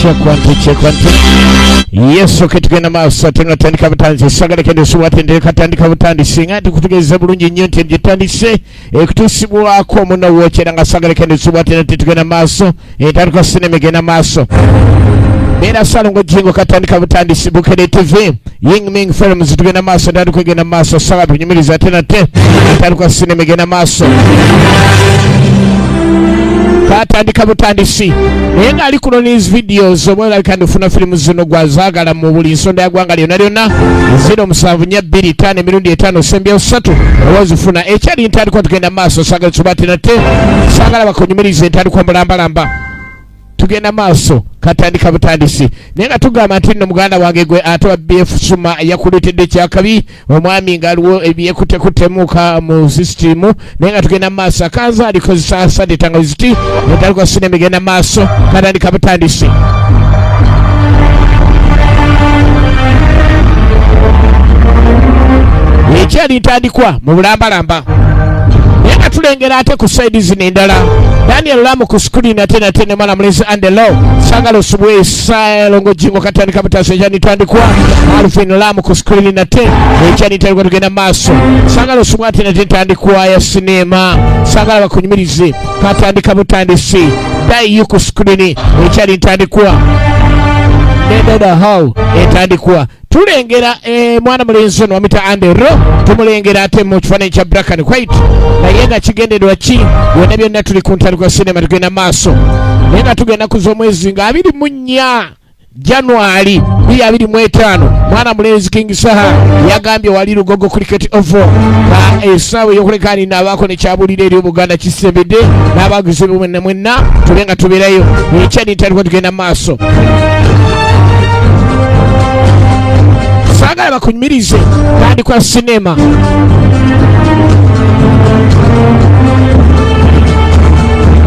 Check one, two, check one, two. Yesu ke tugenda maaso ate nga tutandika butandisi sagala kende osuubwa ate katandika butandisi nga nti kutegeeza bulungi nnyo nti gyetandise ekutuusibwako omuno wokyera nga sagala kende osuubwa ate nti tugenda maaso entandikwa sinema egenda maaso beera salongo jingo katandika butandisi Bukede TV, Yingming Films, tugenda maaso, entandikwa egenda maaso saga tunyumiriza ate nate entandikwa sinema egenda maaso katandika butandisi naye ng'ali ku Ronis Videos oba olabika ndi ofuna firimu zino gwazaagala mu buli nsonda ya ggwanga lyonna lyonna 0742 emirundi 5 sembyewo 3 oba ozifuna ekyali ntandikwa tugenda maaso saagala tubate nate saagala bakunyumiriza entandikwa mulambalamba tugenda maaso katandika butandisi naye nga tugamba nti nno muganda wange gwe ate wa BF Suma yakuleetedde kyakabi omwami ng'aliwo ebyekutekuttemuka mu sisitimu naye nga tugenda maaso akanza alikozesa sande tangawiziti entandikwa sinema egenda maaso katandika butandisi ekyali ntandikwa mu bulambalamba naye nga tulengera ate ku saidi zino endala Daniel Lamu ku screen ate nate ne mwana mulenzi Andelo Sagala Osubwe Salongo Jingo katandika butasa ekyani tandikwa Alvin Lamu ku screen nate ekyani tandikwa tugenda maaso Sagala Osubwe ate nate ntandikwa ya sinema Sagala bakunyumirize katandika butandisi Dayu ku screen ekyani ntandikwa Nedada how etandikwa tulengera eh, mwana mulenzi ono wamita Andero tumulengera ate mu kifaananyi kya black and white naye nga kigendererwa ki byonna byonna tuli ku ntandikwa sinema tugenda maaso naye nga tugenda kuza omwezi nga 24 Januari 2025 mwana mulenzi King Saha yagambye wali Lugogo Cricket Oval nga essaawa ey'okulekaani naabaako nekyabulira eri Obuganda kisembedde n'abaguzi mwenna mwenna tube nga tubeerayo ekyali ntandikwa tugenda maaso saagala bakunyumirize tandikwa sinema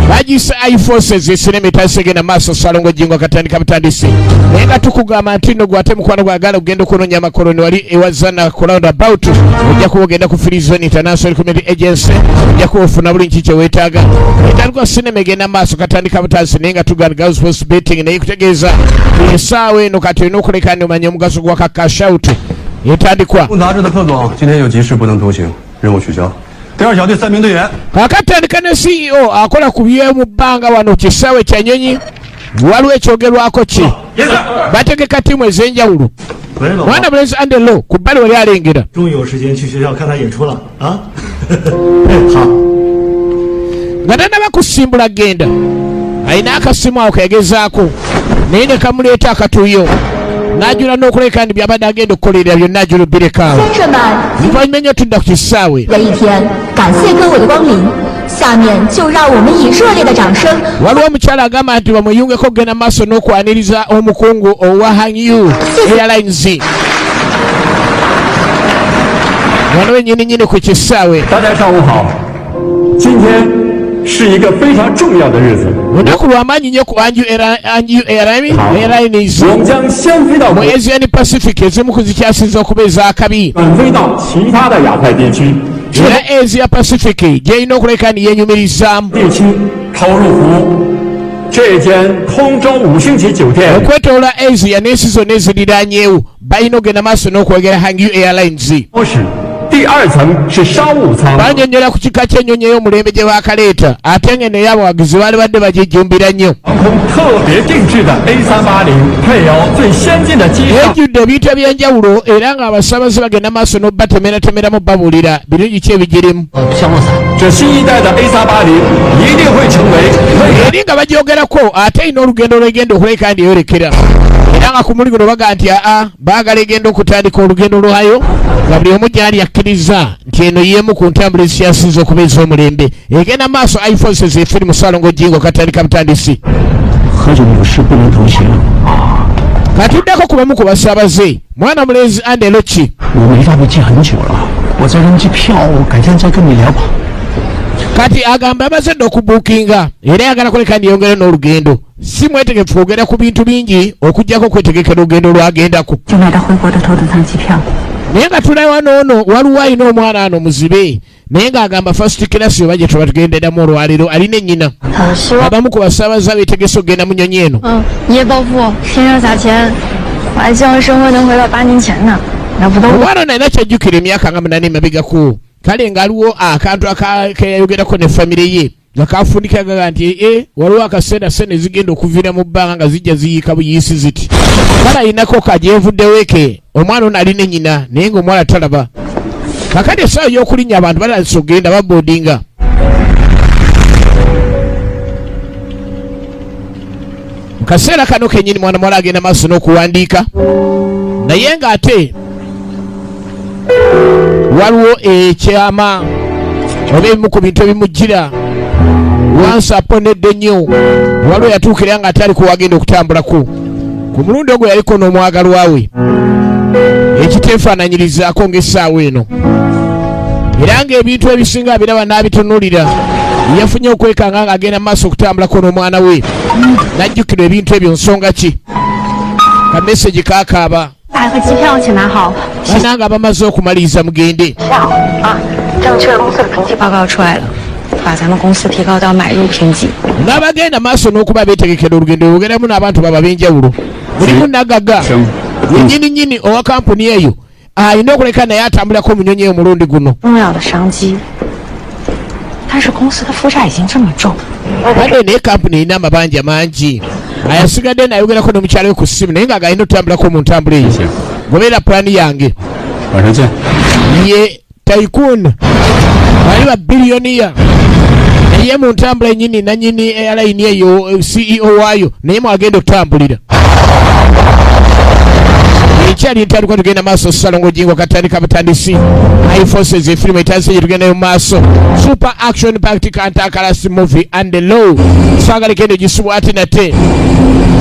bagiyise iforces esinema etandise genda maaso salongo jingo akatandika butandisi naye nga tukugamba nti nno gwate mukwano gwagala okugenda okunoonya amakoloni wali ewazana ku round about ojja kuba ogenda ku Free Zone International Community Agency ojja kuba ofuna buli nki kye weetaaga etandikwa sinema egenda maaso katandika butandisi naye nga tugamba girls post betting naye kutegeeza essaawa eno kati olina okuleka ndi omanya omugaso gwa ka cash out etandikwa 杂志的特总今天有急事不能同行，任务取消。第二小队三名队员 Kakatandika ne CEO akola ku by'omu bbanga wano kisaawe kya nnyonyi waliwo ekyogerwako ki bategeka ttiimu ez'enjawulo 喂，老 mwana 王， mulenzi Andelo ku bbali wali alengera 终于有时间去学校看他演出了啊！好， nga tanaba kusimbula genda alina akasimu awo kegezaako naye ne kamuleeta akatuyo n'ajula n'okuleka nti byabadde agenda okukolerera byonna ajula obirekaawo 先生们， oluvannyuma ennyo tudda ku kisaawe 的一天，感谢各位的光临。下面就让我们以热烈的掌声 Waliwo omukyala agamba nti bamweyungeko okugenda mu maaso n'okwaniriza omukungu owa Hangyu Airlines wano wennyini nnyini ku kisaawe 大家上午好，今天是一个非常重要的日子， Lunaku lwa maanyi nnyo ku Anju Airlines 我们将先飞到 mu 国， Asian Pacific ezimu ku zikyasinze okuba ez'akabi 转飞到其他的亚太地区， era Asia Pacific gy'erina okuleka ni yeenyumirizaamu 地区投入服务。这间空中五星级酒店 okwetoloola Asia n'ensi zonna eziriranyeewo balina okugenda maaso n'okwogera Hangyu Airlines 是第二层是商务舱， Banyonnyola ku kika ky'ennyonyi ey'omulembe gye baakaleeta ate ng'eno ey'abawagizi baali badde bagijjumbira nnyo 航空特别定制的 A 3 8 0配有最先进的机上 Ejjudde ebintu eby'enjawulo era ng'abasaabaze bagenda maaso n'obatemeratemeramu babuulira birungi ki ebigirimu 降落伞。 这新一代的 A 3 8 0一定会成为未 Eri nga bagyogerako ate erina olugendo lwegenda okuleka ndi eyolekera era nga ku muli guno baga nti aa baagala egenda okutandika olugendo lwayo nga buli omu gyali akkiriza nti eno y'emu ku ntambula ezikyasinze okuba ez'omulembe egenda maaso iforces efirimu Salongo Jingo katandika butandisi 何总有事不能同行， Katuddeko ku bamu ku basaabaze mwana mulenzi Andeloki 我没搭飞机很久了，我在登机票，我改天再跟你聊吧。 Kati agamba amaze dda okubuukinga era ayagala kuleka niyongere n'olugendo si mwetegefu kwogera ku bintu bingi okuggyako okwetegekera olugendo lwagendako 就买到回国的头等舱机票。 Naye nga tulaba noono waliwo alina omwana ano muzibe Naye ng'agamba first class oba gye tuba tugenderamu olwaleero alina ennyina. Abamu ku basaabaze abeetegese okugenda mu nnyonyi eno. Omwana ono alina kyajjukira emyaka nga 8 emabegako, kale ng'aliwo akantu keyayogerako ne famire ye nga kafundikira gaga nti e waliwo akaseera sente zigenda okuviira mu bbanga nga zijja ziyiika buyiisi ziti. Kale alinako kagyevuddewo ke omwana ono alina ennyina naye ng'omuwala talaba. Kakati essaawa ey'okulinnya abantu batandise okugenda baboodinga. Mu kaseera kano kennyini mwana muwala agenda maaso n'okuwandiika, naye ng'ate waliwo ekyama oba ebimu ku bintu ebimujjira wansi aponedde nnyo. Waliwo yatuukira nga ate aliko wagenda okutambulako ku mulundi ogwo yaliko n'omwagalwa we ekiteefaananyirizaako ng'essaawa eno, era ng'ebintu ebisinga abiraba n'abitunulira. Yafunye okwekanga ng'agenda mu maaso okutambulako n'omwana we, n'ajjukira ebintu ebyo. Nsonga ki? Ka message kakaaba. Banange abamaze okumaliriza mugende. N'abagenda maaso n'okuba beetegekera olugendo boogeramu n'abantu baba ab'enjawulo, mulimu nagaga yenyini nyini owa kampuni eyo alina okuleka naye atambulako mu nyonyi eyo omulundi guno. Bade naye kampuni erina amabanja mangi. Ayasigadde nayogerako n'omukyala we ku ssimu, naye nga galina otambulako mu ntambula eyo. Goberera pulaani yange. Ye tycoon bali ba billionaire, naye mu ntambula enyini nanyini airline eyo CEO waayo naye mwagenda okutambulira. Ekyali ntandikwa tugenda maaso. Salongo Jingo katandika butandisi. High Forces efirimu etandise gye tugendayo mu maaso, super action packed kantakalasi movie and the law. Saagala kendo gisubwa ate nate,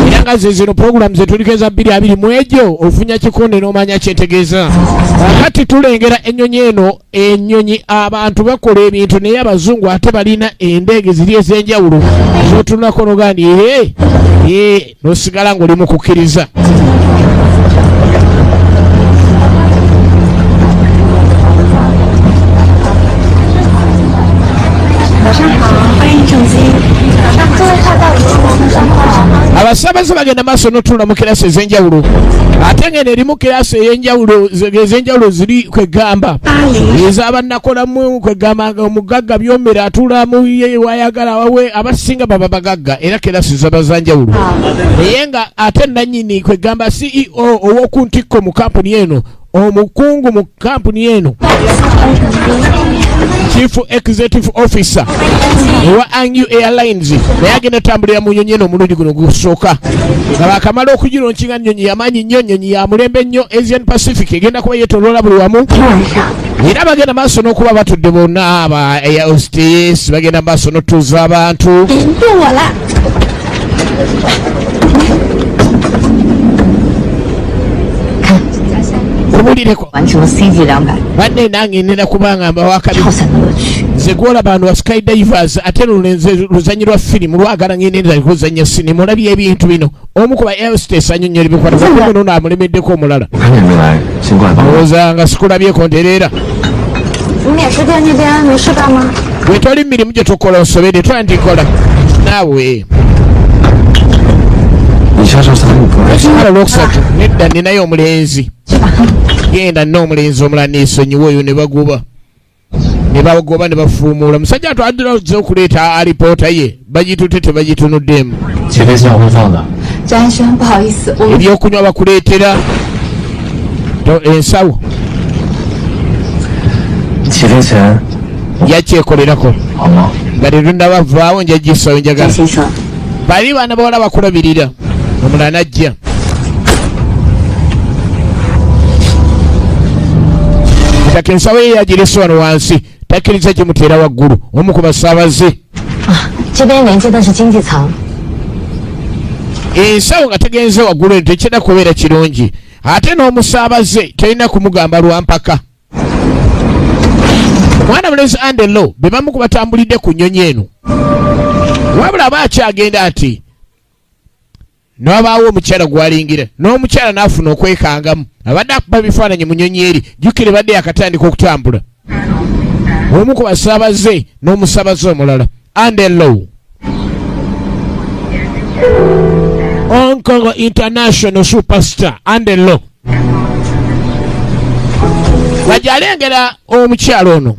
era nga ze zino program zetuliko eza 20 mu egyo ofunya kikonde n'omanya kyentegeeza. Kati tulengera ennyonyi eno, ennyonyi abantu bakola ebintu, naye abazungu ate balina endege ziri ez'enjawulo zotunulako nogaa nti ee nosigala ng'oli mu kukkiriza. Abasaabaze bagenda maaso n'otuula mu kirasi ez'enjawulo, ate ngeno erimu kirasi ey'enjawulo ez'enjawulo ziri kwegamba ez'abannakolamu, kwegamba nga omugagga byomera atuulamu ye wayagala wawe. Abasinga baba bagagga era kirasi zaba za njawulo, naye nga ate nannyini kwegamba CEO ow'oku ntikko mu kampuni eno, omukungu mu kampuni eno, Chief Executive Officer owa Angu Airlines, naye agenda otambulira mu nyonyi eno omulundi guno gusooka nga bakamala okugilaunchinga. Nyonyi yamaanyi nnyo, nyonyi ya mulembe nnyo, Asian Pacific egenda kuba yetoloola buli wamu, era bagenda maaso n'okuba batudde bonna aba air hostess bagenda maaso n'otuuza abantu. 变我了。 Kubulireko. 完成了 CG 200 Banne nange nina kubanga mbawakabi. 跳伞的乐趣。 Nze gwolaba bano wa skydivers, ate luno nze luzanyi lwa firimu lwagala ngende kuzanya sinema. Olabye ebintu bino, omu ku ba air hostess annyonnyola ebikwata nono amulemeddeko omulala. 我看见没来，先过来帮我。 Olowooza nga sikulabyeko ntereera. 你免税店那边没事干吗？ Bwe toli mirimu gye tukola osobedde twandikola naawe. 你下周三不来？ Ekimala olwokusatu nedda, ninayo omulenzi. Genda nna omulenzi omulala neesonyiwa oyo. Ne bagoba ne bagoba ne bafuumuula musajja atwadde okuleeta alipoota ye, bagitute tebagitunuddemu. 起飞前我会放的。 张医生，不好意思，我们 Ebyokunywa bakuleetera. Ensawo. 起飞前 Yakyekolerako. 好吗？ Nga tetunabavaawo nja gisawo njagala. 张先生， Bali baana bawala bakulabirira, omulala najja. Mutaka ensawo ye yagirese wano wansi, takkiriza gimuteera waggulu. Omu ku basaabaze. 这边连接的是经济舱， Ensawo nga tegenze waggulu eno tekirina kubeera kirungi, ate n'omusaabaze tolina kumugamba lwampaka. Mwana mulenzi Andelo be bamu ku batambulidde ku nnyonyi eno, wabula aba akyagenda ati n'wabaawo omukyala gwalingira n'omukyala n'afuna okwekangamu. Abadde akuba bifaananyi mu nnyonyi eri, jjukire badde yakatandika okutambula. Omu ku basaabaze n'omusabaze omulala Andelo Hong Kong International Superstar Andelo Bajja alengera omukyalo ono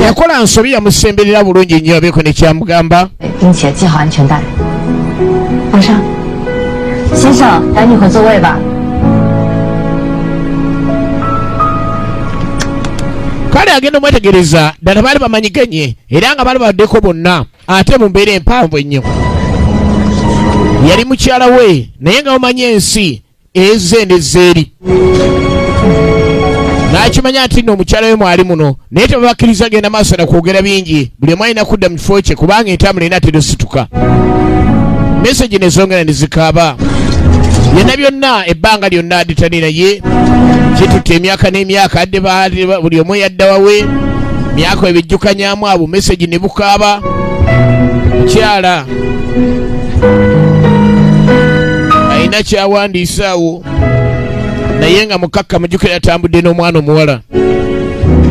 yakola nsobi yamusemberera bulungi nnyo abeeko nekyamugamba. 并且系好安全带。往上，先生，赶紧回座位吧。 Kale agenda omwetegereza ddala baali bamanyiganye era nga baali baddeko bonna ate mu mbeera empanvu ennyo. Yali mukyala we naye nga omanyi ensi ezze nezza eri n'akimanya nti nno omukyala we mwali muno, naye tebabakkiriza genda maaso na kwogera bingi. Buli omu alina kudda mu kifo kye kubanga entambula erina terosituka. Message nezongera ne zikaaba byonna byonna ebbanga lyonna aditani naye kitutte emyaka n'emyaka adde buli omu yadda wawe myaka ebijjukanyamu abo message ne bukaaba. Mukyala alina kyawandiise awo naye nga mukakka mujjukira yatambudde n'omwana omuwala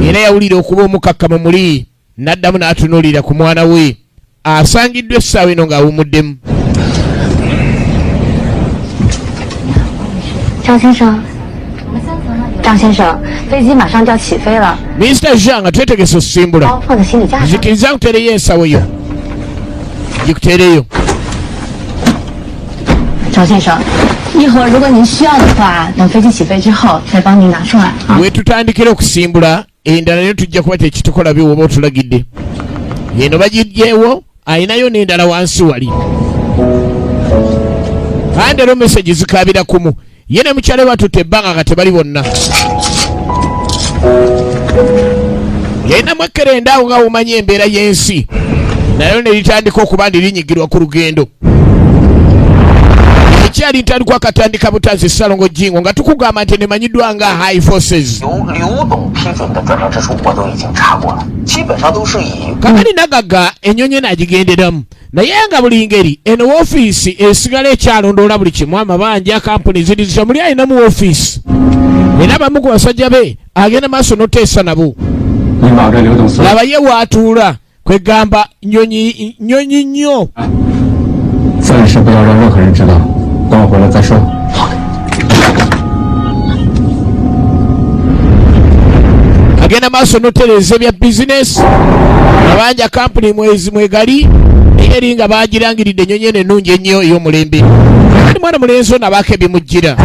era yawulira okuba omukakkamu muli n'addamu n'atunuulira ku mwana we asangiddwa essaawa eno ng'awumuddemu. 张先生，张先生，飞机马上就要起飞了， Mr Jean twetegese okusimbula. 包放在行李架上。 Nzikiriza nkuteereyo ensawo yo gikuteereyo. 张先生，一会儿如果您需要的话，等飞机起飞之后再帮您拿出来啊。 Wetutandikira okusimbula endala nayo tujja kuba tekitukola biwoba otulagidde eno bagijjeewo ayinayo n'endala wansi wali kandi era message zikabira kumu ye ne mukyala we batutte ebbanga nga tebali bonna yalinamu ekkerenda awo nga womanyi embeera y'ensi nayo ne litandika okuba ndi linyigirwa ku lugendo ekyali ntandikwa akatandika butanzi Ssalongo Jingo nga tukugamba nti nemanyiddwa nga High Forces. 由刘董批准的转账支出，我都已经查过了，基本上都是以 Kakali nagaga ennyonyi eno agigenderamu naye nga buli ngeri eno woofiisi esigala ekyalondoola buli kimu amabanja kampuni ziri zitya muli alinamu woofiisi era abamu ku basajja be agenda maaso n'oteesa nabo. 您把这刘董送。 Laba ye waatuula kwegamba nyonyi nyonyi nnyo. 暂时不要让任何人知道，等我回来再说。 Agenda maaso n'otereeza ebya bizinesi mabanja kampuni mwezi mwegali naye eri nga bagirangiridde ennyonyi eno ennungi ennyo ey'omulembe. Kandi mwana mulenzi ono abaako ebimujjira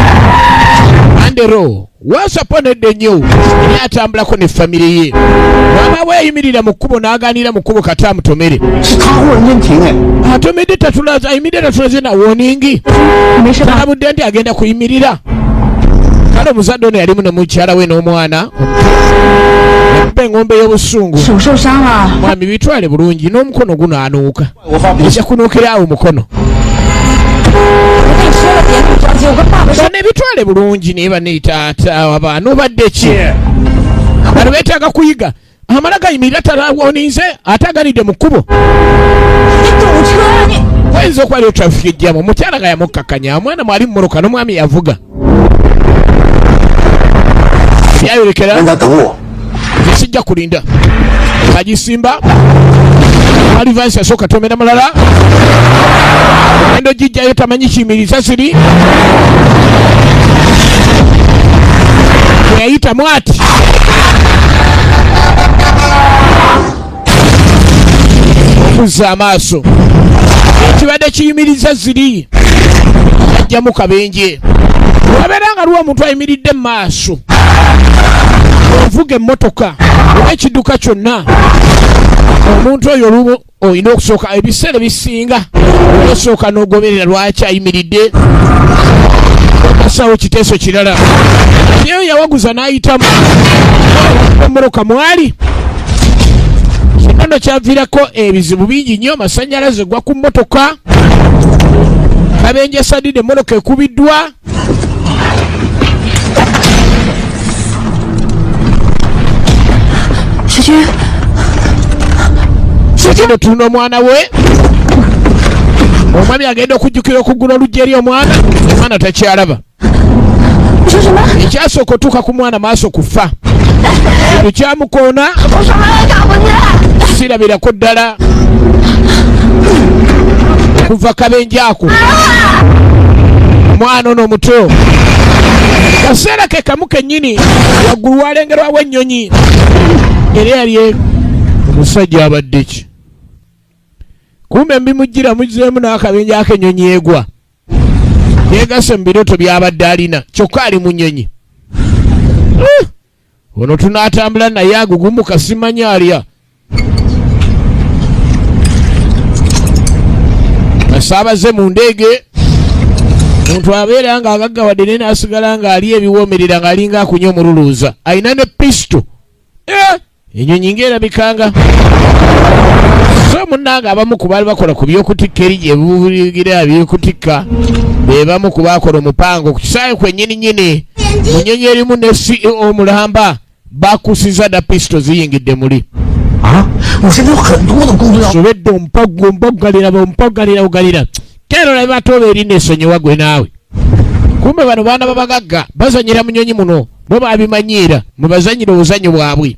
andero wasaponedde nnyo era atambulako ne famire ye waba weeyimirira mu kkubo n'aganira mu kkubo kata amutomere. 是他忽然间停哎， Atomedde tatulaze ayimiridde tatulaze na warning. 没事吧？ Talabudde nti agenda kuyimirira. Kale omuzadde ono yalimu ne mukyala we n'omwana yakuba eng'ombe y'obusungu. 手受伤了， Mwami bitwale bulungi n'omukono gunaanuuka 我发脾气 ojja kunuukira awo mukono. 我跟你说了，别那么着急，我跟爸爸说。 Bano ebitwale bulungi naye bane taata abaana obadde ki bano beetaaga kuyiga amala gayimirira talawoninze ate aganidde mu kkubo. 你堵车啊你！ Wayinza okuba aliwo traffic ejjamu omukyala nga yamukkakanya omwana mwali mummotoka n'omwami yavuga byayolekera. 让他等我。 Nze sijja kulinda bagisimba alivansi asooka tomera mulala ogenda ogijjayo tamanyi kiyimiriza ziri bweyayitamu ati okuzza amaaso ekibadde kiyimiriza ziri ajjamu kabenje wabeera nga liwo omuntu ayimiridde mu maaso ovuga emmotoka oba ekidduka kyonna omuntu oyo olumu olina okusooka ebiseera ebisinga osooka n'ogoberera lwaki ayimiridde ogasawo kiteeso kirala naye yawaguza n'ayitamu emmotoka mwali kino nno kyaviirako ebizibu bingi nnyo amasannyalaze gwa ku mmotoka kabenje sadidde emmotoka ekubiddwa. 小军， Agenda otunula omwana we omwami agenda okujjukira okugula oluggi eri omwana omwana takyalaba. 你说什么？ Ekyasooka otuuka ku mwana maaso kufa. Ekyo kyamukoona sirabirako ddala okuva kabenje ako omwana ono omuto kaseera ke kamu kennyini waggulu walengerwawo ennyonyi era yali omusajja abadde ki kumbe mbimujjira muzzeemu n'akabenje ak'ennyonyi egwa yeegase mu birooto by'abadde alina kyokka ali mu nnyonyi. Ono tunaatambula naye agugumuka simanyi alya asaabaze mu ndeege. Muntu abeera nga agaggawadde naye n'asigala ng'ali ebiwoomerera ng'alinga akunya omululuuza alina ne pisito. Enyonyi ng'erabikanga so munnange abamu ku baali bakola ku by'okutikka eri gye buvugira by'okutikka be bamu ku baakola omupango ku kisaawe kwennyini nnyini mu nnyonyi erimu ne CEO mulamba bakusiza dda pisito ziyingidde muli. Sobedde ompaggo mpaggalira ompaggalira ogalira kero labe batooba eri nesonyiwa gwe naawe. Kumbe bano baana babagagga bazanyira mu nnyonyi muno bo babimanyiira mubazanyira obuzanyo bwabwe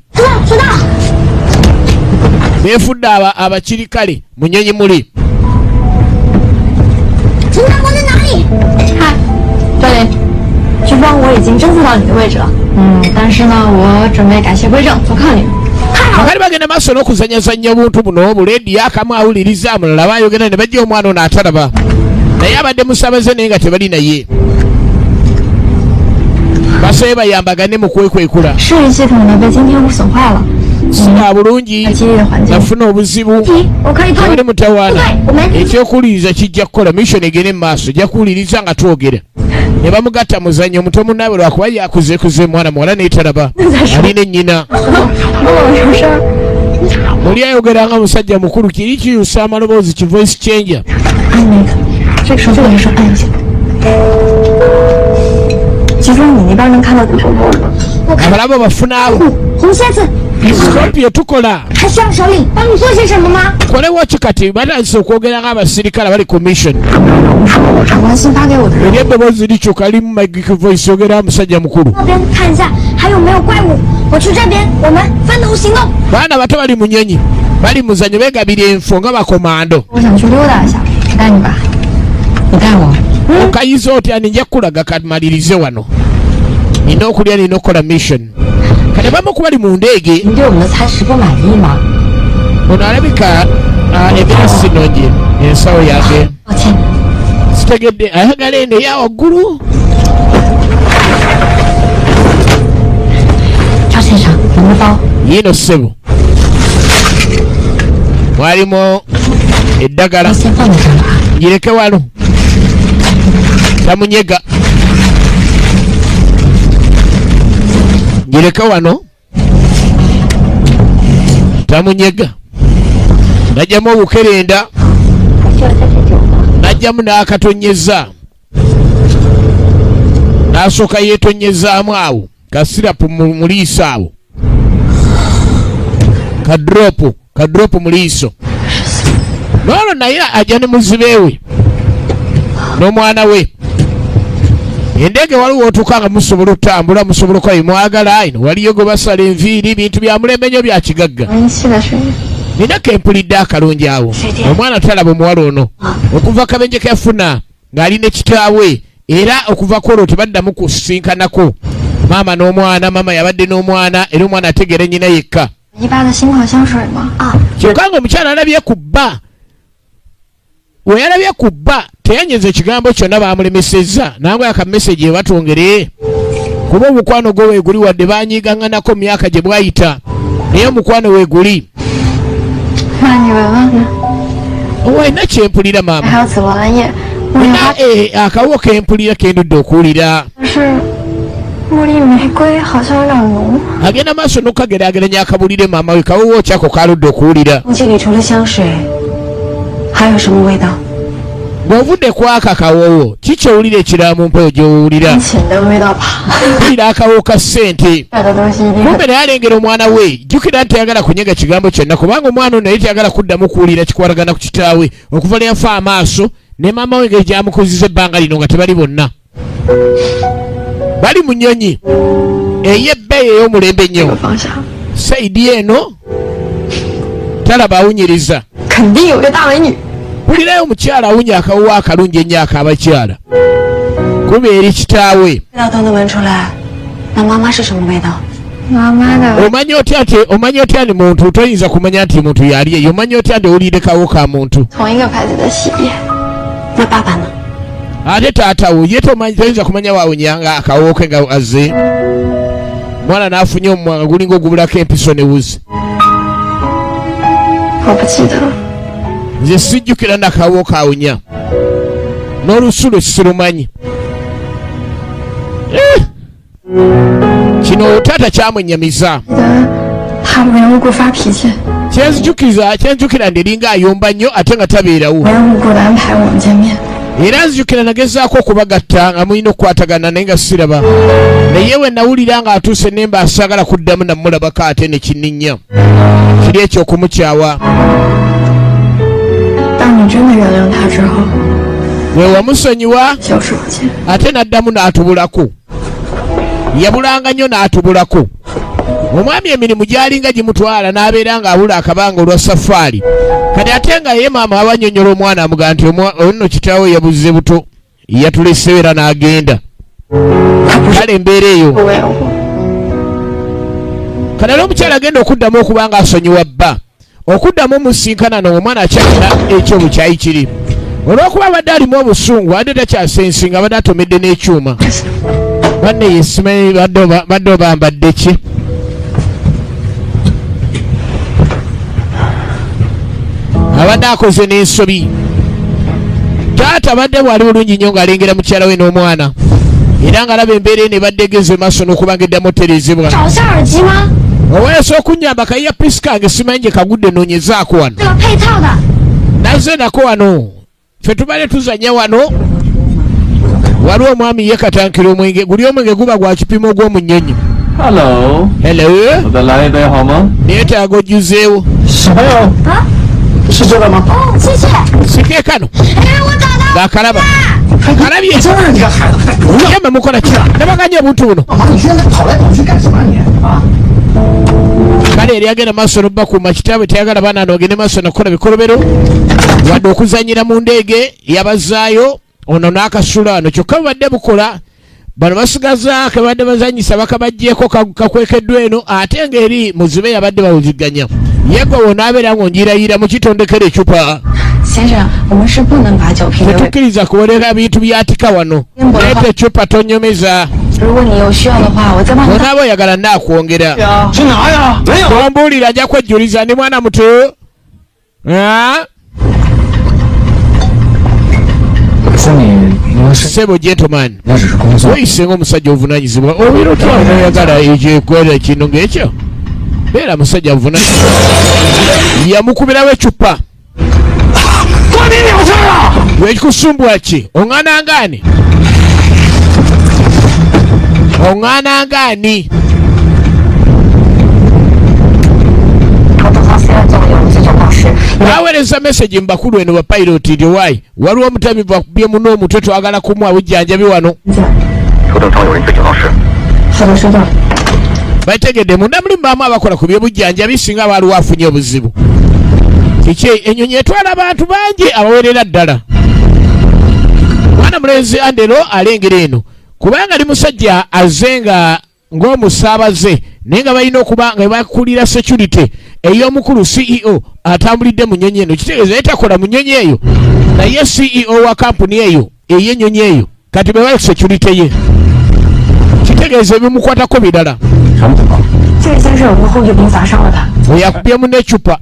beefudde abakirikale mu nnyonyi muli. 嗨，教练，飓风我已经侦测到你的位置了，但是呢，我准备改邪归正，投靠你。 Kakati bagenda maaso n'okuzanyazanya obuntu buno obuleediyo akamu awuliriza mulala bayogera ne bajja omwana ono atalaba naye abadde musabaze naye nga tebali naye basabe bayambagane mu kwekwekula. 视力系统呢被今天我损坏了， Sina bulungi 在激烈的环境， nafuna obuzibu 我可以做 tebali mutawaana. 对，我们 Ekyokuwuliriza kijja kukola mission egende mu maaso ojja kuwuliriza nga twogera ne bamugatta muzannyo omuto munnaabwe lwakuba yakuzeekuze mwana muwala naye talaba alina ennyina. 我有事儿。 Muli ayogera nga musajja mukulu kiri kiyusa amaloboozi ki voice changer. 按那个，这个手这个手按一下。吉峰，你那边能看到？ Abalabo bafuna abo 红蝎子 Scorpio tukola 还需要首领帮你做些什么吗？ kolewo ki kati batandise okwogera ng'abasirikale abali ku mission. 长官新发给我的任 Eri 务， eddoboozi likyuka limu magic voice yogera musajja mukulu. 那边看一下还有没有怪物，我去这边，我们分头行动。 Baana bato bali mu nnyonyi bali muzannyo beegabira enfo nga bakomando. 我想去溜达一下，我带你吧。你带我？ Okayiza otya nja kukulaga kamalirize wano nina okulya nina okukola mission kati abamu ku bali mu ndeege. 您对我们的餐食不满意吗？ Ono alabika embeera si nnungi ensawo yange 抱歉， sitegedde ayagala eno eya waggulu. 赵先生，您的包。 Yiino ssebo mwalimu eddagala. 先放在这儿了啊。 Ngireke wano tamunyega ngireke wano tamunyega najjamu obukerenda 还需要加些酒吗？ najjamu n'akatonyeza n'asooka yeetonyezaamu awo kasirapu mu liiso awo kadropu kadropu mu liiso n'olwo naye ajja ne muzibe we n'omwana we endege waliwo otuuka nga musobola okutambula musobola okukola bye mwagala ino waliyo gwe basala enviiri bintu bya mulembe nnyo bya kigagga. 闻一期的声音。 Nina kempulidde akalungi awo omwana talaba omuwala ono okuva kabenje keyafuna ng'ali ne kitaawe era okuva ku olwo tebaddamu kusisinkanako maama n'omwana maama yabadde n'omwana era omwana ategeera nnyina yekka. 一八的新款香水吗？啊， Kyokka nga omukyala alabye ku bba we yalabye ku bba teyanyeza ekigambo kyonna baamulemesezza nangwe aka message ebatwongere kuba omukwano gwo weeguli wadde banyiigaŋŋanako mu myaka gye bwayita naye omukwano weeguli. 那你闻闻呢？ Olina kyempulira maama. 还有紫罗兰叶、茉莉 Nina 花， akawo kempulira kendudde okuwulira. 是茉莉玫瑰，好像有点浓。 Agenda maaso n'okukageraageranya akabulire maama we kawowo kyako kaludde okuwulira. 空气里除了香水，还有什么味道？ Ng'ovudde ku aka kawowo kikyowulira ekirala mu mpewo gy'owulira? 钱的味道吧。 Mpulira akawowo ka ssente. 买的东西一定 Kumbe naye alengera omwana we jjukira nti tayagala kunyega kigambo kyonna kubanga omwana ono naye tayagala kuddamu kuwulira kikwatagana ku kitaawe okuva lwe yafa amaaso ne maama we engeri gyamukuziza ebbanga lino nga tebali bonna bali mu nnyonyi. Ey'ebbeeyi ey'omulembe ennyo. Side eno talaba awunyiriza. 肯定有个大美女。 Mpulirayo omukyala awunya akawuwa akalungi ennyo ak'abakyala. Kuba eri kitaawe. 味道都能闻出来，那妈妈是什么味道？妈妈的 Omanya otya nti omanya otya nti muntu toyinza kumanya nti muntu yali eyo omanya otya nti owulire kawo ka muntu. 同一个牌子的洗衣液。那爸爸呢？ Ate taata wo ye tomanyi toyinza kumanya waawunyanga akawowo ke nga azze. Mwana n'afunye omumwa nga gulinga ogubulako empiso ne wuzi. 我不记得了。 Nze sijjukira nakawo kawunya n'olusulo sirumanyi. Eh! Kino taata kyamwenyamiza. 记得他无缘无故发脾气， Kyenzijukiza kyenzijukira ndi eringa ayomba nnyo ate nga tabeerawo. 无缘无故的安排我们见面。 Era nzijukira nagezaako okubagatta nga mulina okukwatagana naye nga siraba naye we nawulira ng'atuuse nemba asaagala kuddamu namulabako ate ne kinninnya kiri ekyokumukyawa. 当你真的原谅他之后， We wamusonyiwa 消失不见。 ate n'addamu n'atubulako. Yabulanga nnyo n'atubulako. Omwami emirimu gy'alinga gimutwala n'abeera ng'abula akabanga olwa safaari. Kati ate nga ye maama abannyonnyola omwana amugamba nti ono kitaawe yabuze buto yatulesewo era n'agenda. Kale embeera eyo. 不为我， Kati era omukyala agenda okuddamu okuba ng'asonyiwa bba okuddamu omusinkana no omwana akyalina ekyobukyayi kiri olw'okuba abadde alimu obusungu adde takyasensinga abadde atomedde n'ekyuma. Banne ye simanyi badde obambadde ki. Abadde akoze n'ensobi. Taata abadde bw'ali bulungi nnyo ng'alengera mukyala we n'omwana era ng'alaba embeera eno ebadde egeze maaso n'okuba ng'eddamu otereezebwa. 找下耳机吗？ Oweesa okunnyamba kayiya pisi kange simanyi gye kagudde noonyezaako wano. 这个配套的。 Nazze nako wano ffe tubadde tuzannya wano waliwo omwami ye katankira omwenge guli omwenge guba gwa kipimo gw'omu nnyonyi. Hello， Hello, 我再来一杯好吗？ neetaaga ojjuzeewo. 小朋友，是这个吗？哦，谢谢。 Sike kano 哎，我找到。 ng'akalaba kalabye. 这儿你个孩子，不要 Yemwe mukola ki nabaganye obuntu buno. 干嘛？你现在跑来跑去干什么啊你啊？ Kale eri agenda maaso n'obakuuma kitaabwe teyagala baana ano bagende maaso nakukola bikolobero wadde okuzannyira mu ndeege yabazaayo ono n'akasula wano kyokka bubadde bukola bano basigaza ke badde bazannyisa bakabaggyeko kakwekeddwa eno ate ng'eri muzibe yabadde bawuziganya yegwe wonaabeera ng'onjirayira mu kitondekera ecupa. 先生，我们是不能把酒瓶留。 Tetukkiriza kuwolera bintu byatika wano leeta ecupa tonyomeza. 如果你有需要的话，我再帮你。 Onaaba oyagala naakwongera. 去拿呀！没有。 Ombuulira ajja kwejjuliza ndi mwana muto. Ah? 说你因为是 Ssebo gentleman, 那只是工作， weeyise ng'omusajja ovunaanyizibwa obeera otya noyagala ekyokwera ekintu ng'ekyo beera musajja avunaanyizibwa yamukubirawo ecupa. 关你鸟事啊！ Wekikusumbwa ki oŋŋaana ngaani oŋŋaana ngaani. 我等到429有这种老师， Baweereza message mu bakulu eno bapayiroti nti owaayi waliwo omutamivu akubye muno omutwe twagala kumuwa bujjanjabi wano. 头等舱有人醉酒闹事， 好的，收到。 Bategedde munda mulimu baamu abakola ku byobujjanjabi singa baaliwo afunye obuzibu kiki ennyonyi etwala abantu bangi abawerera ddala. Mwana mulenzi Andero alengera eno kubanga ali musajja azze nga ng'omusaabaze naye nga balina okuba nga bakulira security ey'omukulu CEO atambulidde mu nnyonyi eno kitegeeza ye takola mu nnyonyi eyo naye CEO wa kampuni eyo ey'ennyonyi eyo kati be bali security ye kitegeeza ebimukwatako birala. 什么情况？ 这位先生有个后月兵砸伤了他。 Oyakubyemu n'ecupa.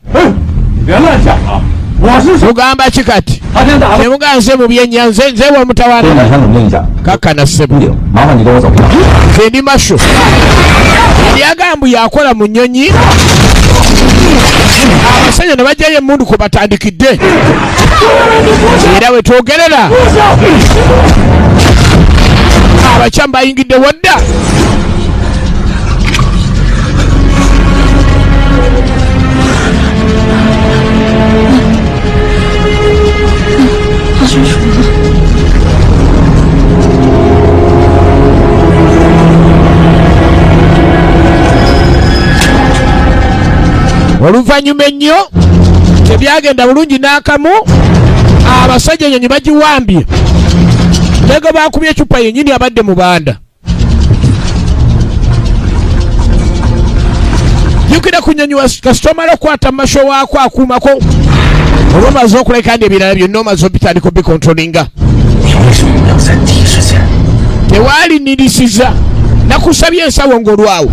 你别乱讲啊！我是说， Mugamba ki kati? 他先打的。 Temugaa nze mu byennya nze nze wamutawaana. 这两先冷静一下， Kakkana ssebo. 金顶，麻烦你跟我走一趟。 Nze ndi masho eryagambu yakola mu nnyonyi abasajja ne bajjayo emundu kwe batandikidde era we twogerera abakyamu bayingidde wadda. 发生什么了？ Oluvannyuma ennyo tebyagenda bulungi n'akamu, abasajja ennyonyi bagiwambye, nego bakubye ecupa yennyini abadde mu banda. Jjukira ku nnyonyi kasita omala okukwata mu masho waako akuumako, oba omaze okuleka ndi ebirala byonna omaze obitandika obikontrolinga. 你为什么没有在第一时间？ Tewalinirisiza nakusabye ensawo ng'olwawo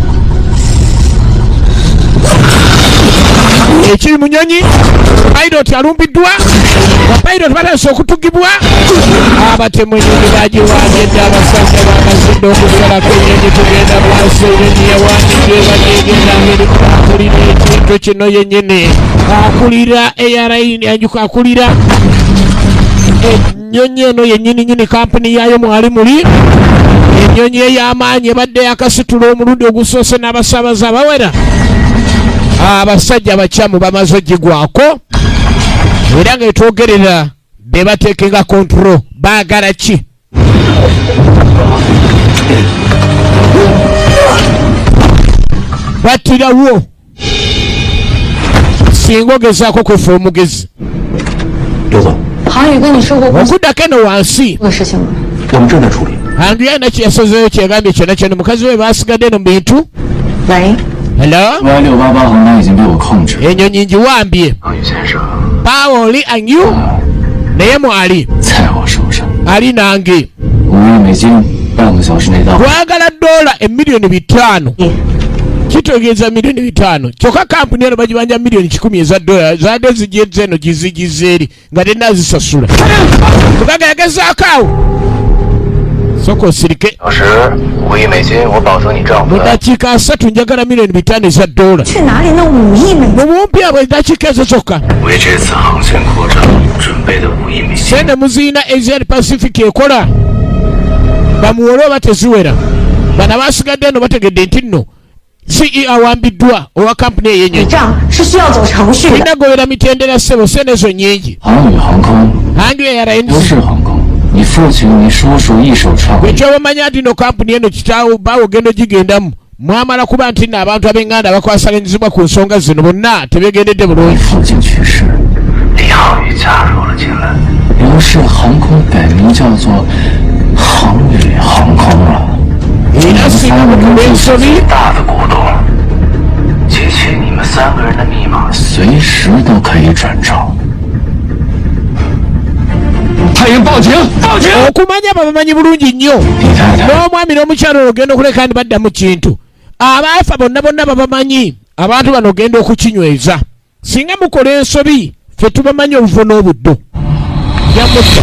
ekiri mu nyonyi. Pilot alumbiddwa, bapilot batandise okutugibwa abatemu. Enyonyi bagiwambye abasajja bamazidde okusalako enyonyi. Tugenda maaso, enyonyi yawandiddwa ebadde egenda ngeri. Akulira ekintu kino yennyini, akulira airline, akulira ennyonyi eno yennyini nyini, kampuni yaayo mwali muli ennyonyi ey'amaanyi ebadde yakasitula omulundi ogusoose n'abasaabaze abawera. Abasajja abakyamu bamaze ogigwako, era nga etwogerera be bateekenga control. Baagala ki? Battirawo singa ogezaako kwefa omugezi. 刘总， 航宇跟你说过公司 Okuddako eno wansi, 的事情吗？ 我们正在处理。 Handu yalina kyeyasazeeyo, kyeyagambye kyonna kyonna mukazi we basigadde eno mu bintu. 喂， Hello? Y 688航班已经被我控制， Enyonyi ngiwambye. 航宇先生， Paawo oli anyu naye mwali 在我手上。 ali nange. 5亿美金，半个小时内到。 Twagala dola emiliyoni 500, kitegeeza miliyoni 500. Kyokka kampuni eno bagibanja miliyoni 100 eza dola, zaadde zijeza eno gizigiza eri nga tenazisasula. Mugaga yagezaako awo, soka osirike. 小时5亿美金，我保证你丈夫 Mu dakiika 30 njagala miliyoni 500 eza dola. 去哪里弄5亿美 Mu bumpi abwe eddakiika ezo zokka. 为这次航线扩张准备的五亿美金。 Sente muziyina? Asian Pacific ekola bamuwole oba teziwera. Bano abasigadde eno bategedde nti nno CEO awambiddwa owa kampuni ey'ennyonyi. 账是需要走程序的。 Tulina gobera mitendera ssebo, sente ezo nnyingi. 航宇航空 Hangi 不 Airlines 是航空，你父亲、你叔叔一手创立。 Gwe kyobamanya nti no kampuni eno kitaawo baawe ogenda ogigendamu mwamala kuba nti nno abantu ab'enganda abakwasaganyizibwa ku nsonga zino bonna tebegendedde 你 bulungi. 父亲去世， 李航宇加入了进来。 刘氏航空改名叫做航宇航空了。 Era singa mukola ensobi 大的股东，解析你们三个人的密码。 随时都可以转账。 派人报警！报警！ Okumanya babamanyi bulungi nnyo. 李太太， N'omwami n'omukyalo olwo ogenda okuleka ndi badda mu kintu, abaafa bonna bonna babamanyi. Abantu bano ogenda okukinyweza, singa mukola ensobi ffe tubamanyi obuvo n'obuddo yamutta.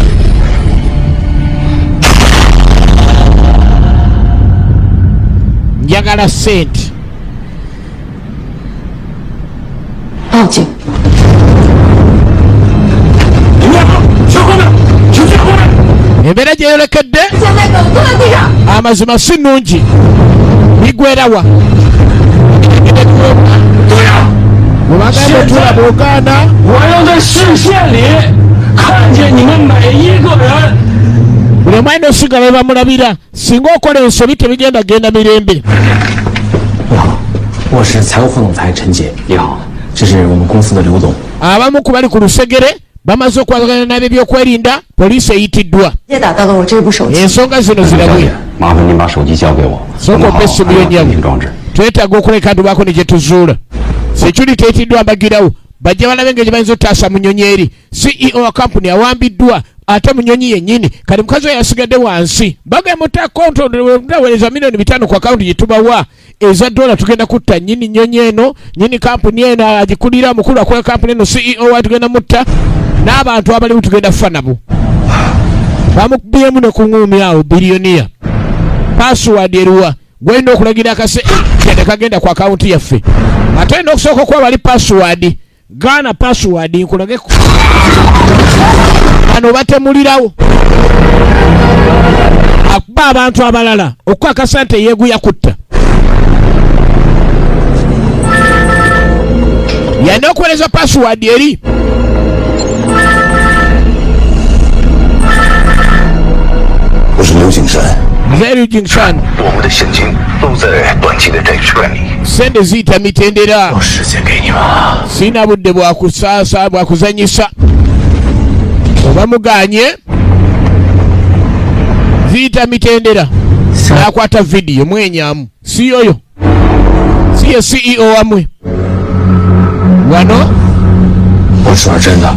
Njagala sente. 报警！你们两个去后面，去最后面。 Embeera gyeyolekedde 现在狗坐在地上。 amazima si nnungi, bigwerawa. 对呀、 Mubagamba tulaba ogaana. 我要在视线里看见你们每一个人。 Buli omu alina osigala we bamulabira, singa okola ensobi tebigenda genda mirembe. 你好，我是财务副总裁陈杰。你好，这是我们公司的刘总。 Abamu ku bali ku lusegere bamaze okwatagana n'ab'ebyokwerinda, poliisi eyitiddwa. 也打到了我这部手机。 Ensonga zino 小 zirabwe. 姐，麻烦您把手机交给我，我 Sooka 们 ompe 好好 essimu 安 yo 装 nnyabo. 监听装置。 Twetaaga okuleka tubaako ne gye tuzuula. Security eyitiddwa mbagirawo, bajja balabe engeri gye bayinza okutaasa mu nnyonyi eri. CEO wa kampuni awambiddwa ate mu nnyonyi yennyini. Kati mukazi we yasigadde wansi, bagemuta kontoweereza miliyoni 5 ku akawunti gye tubawa eza dola, tugenda kutta nnyini nnyonyi eno, nnyini kampuni eno agikulira, omukulu akola kampuni eno, CEO wa tugenda mutta n'abantu abalimu, tugenda kufa nabo. Bamukubyemu ne ku ŋŋumi awo. Biliyoniya, password eruwa? Gwolina okulagira akase tekagenda ku akawunti yaffe, ate olina okusooka okuba bali password gaana password nkulage bano batemulirawo akuba abantu abalala okukakasa nti eyeeguya kutta yalina okuweereza password eri. 我是刘景山。Nze Jingsan. 我们的现金都在短期的债券里。 Sente ziyita mitendera. 时间给你们了。 Sirina budde bwakusaasa bwakuzanyisa. Oba muganye ziyita mitendera. Nakwata vidiyo mwenyamu, si yoyo, si ye CEO wamwe wano. 我说真的，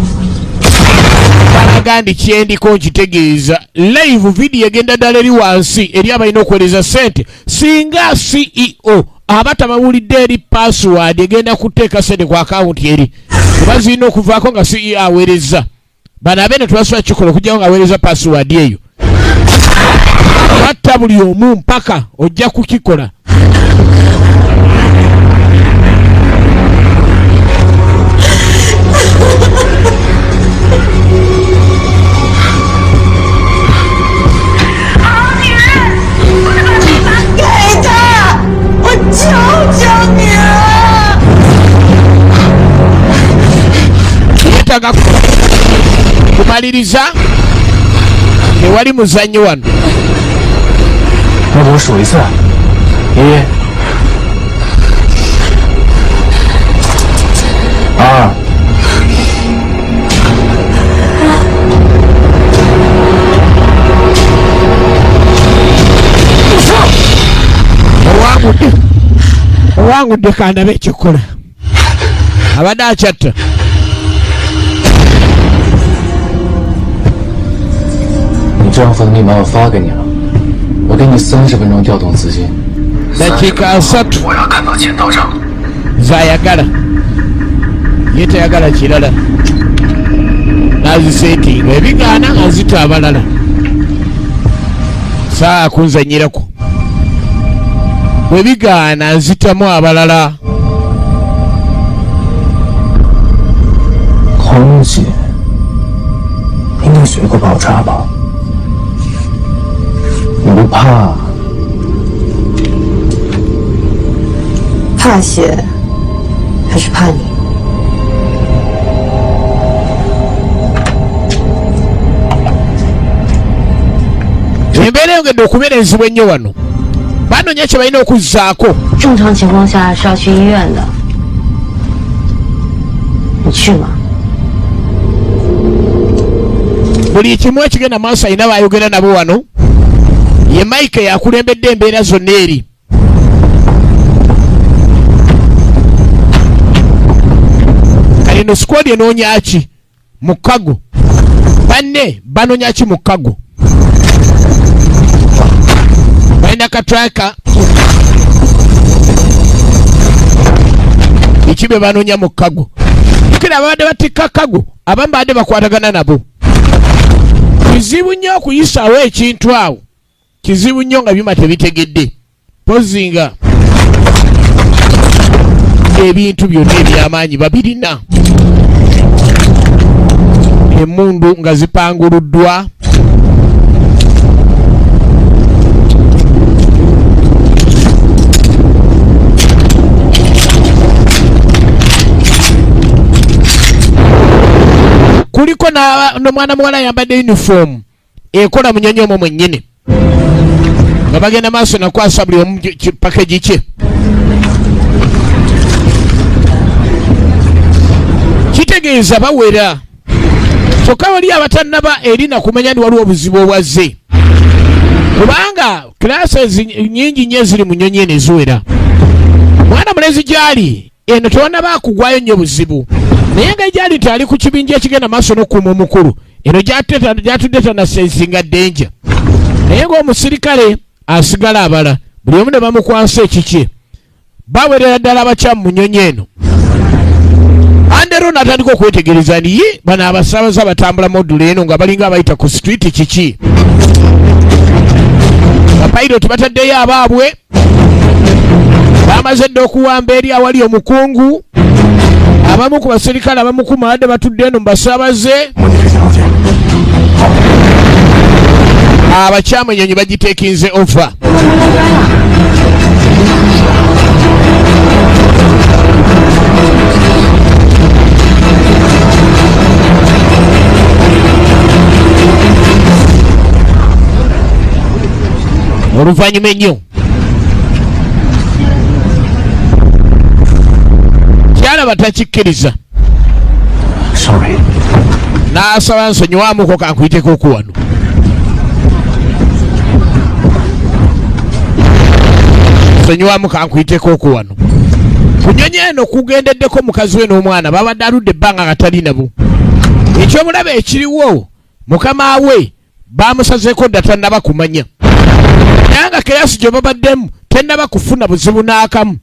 Balaga ndi kyendiko nkitegeeza live video egenda ddala eri wansi eri abalina okuweereza sente. Singa CEO aba tabawulidde eri password egenda kuteeka sente ku akawunti eri oba zirina okuvaako nga CEO aweereza bano abeene tebasobola kikola okugyawo nga aweereza password eyo. Batta buli omu mpaka ojja kukikola. 给他，我求求你了。 Yeetaaga kumaliriza, tewali muzannyo wano. 那我数一次，一、二、 Owangudde, owangudde, kandabe ekikola abadde akyatta. 你账户的密码我发给你了，我给你30分钟调动资金。 Dakiika 30 我要看到钱到账。 Zayagala ye tayagala kirala, nazisetinga ebigaana nga zita abalala saa kunzanyirako bwe bigaana nzitamu abalala. 空姐，应该学过爆炸吧？你不怕？ 怕血，还是怕你？ Embeera eyongedde okubeera enzibu ennyo wano, banoonya kye balina okuzzaako. 正常情况下是要去医院的，你去吗？ Buli kimu ekigenda maaso alina bayogera nabo wano. Ye Mike yakulembedde embeera zonna eri. Kale eno squad enoonya ki mu cargo? Banne banoonya ki mu cargo? Balina katraka biki bye banoonya mu cargo? Jjukira ababadde batikka cargo abamu babadde bakwatagana nabo. Kizibu nnyo okuyisaawo ekintu awo, kizibu nnyo nga byuma tebitegedde pozi nga ebintu byonna ebyamaanyi babirina, emundu nga zipanguluddwa. Kuliko n'omwana muwala ayambadde uniform ekola mu nyonyi omwo mwennyini nga bagenda maaso nakwasa buli omu package kye. Kitegeeza bawera, kyokka wali abatannaba eri nakumanya nti waliwo obuzibu obwazze, kubanga classes nyingi nnyo eziri mu nnyonyi eno eziwera. Mwana mulezi gy'ali eno tewannaba kugwayo nnyo buzibu, naye nga gyali nti ali ku kibinja ekigenda maaso n'okukuuma omukulu eno gyatudde tanasensinga danger, naye ng'omusirikale asigala abala buli omu ne bamukwasa ekikye. Bawerera ddala abakyamu mu nnyonyi eno. Andero n'atandika okwetegereza nti ye bano abasaabaze abatambula modula eno nga balinga abayita ku street kiki? Bapayiroti bataddeyo abaabwe, bamaze dda okuwamba eri awali omukungu. Abamu ku baserikale abamukuuma badde batudde eno mu basaabaze. 模拟飞行航线。 Abakyamu ennyonyi bagiteekinze over. Oluvannyuma ennyo kyalaba takikkiriza. Sorry. N'asaba nsonyiwamuko kankuyiteko okuwano. Nsonyiwamu kankuyiteko okuwano. Ku nnyonyi eno kugendeddeko mukazi we n'omwana babadde aludde ebbanga nga tali nabo. Ekyobulabe ekiriwo mukama we bamusazeeko dda tannaba kumanya, naye nga kirasi gye babaddemu tennaba kufuna buzibu n'akamu.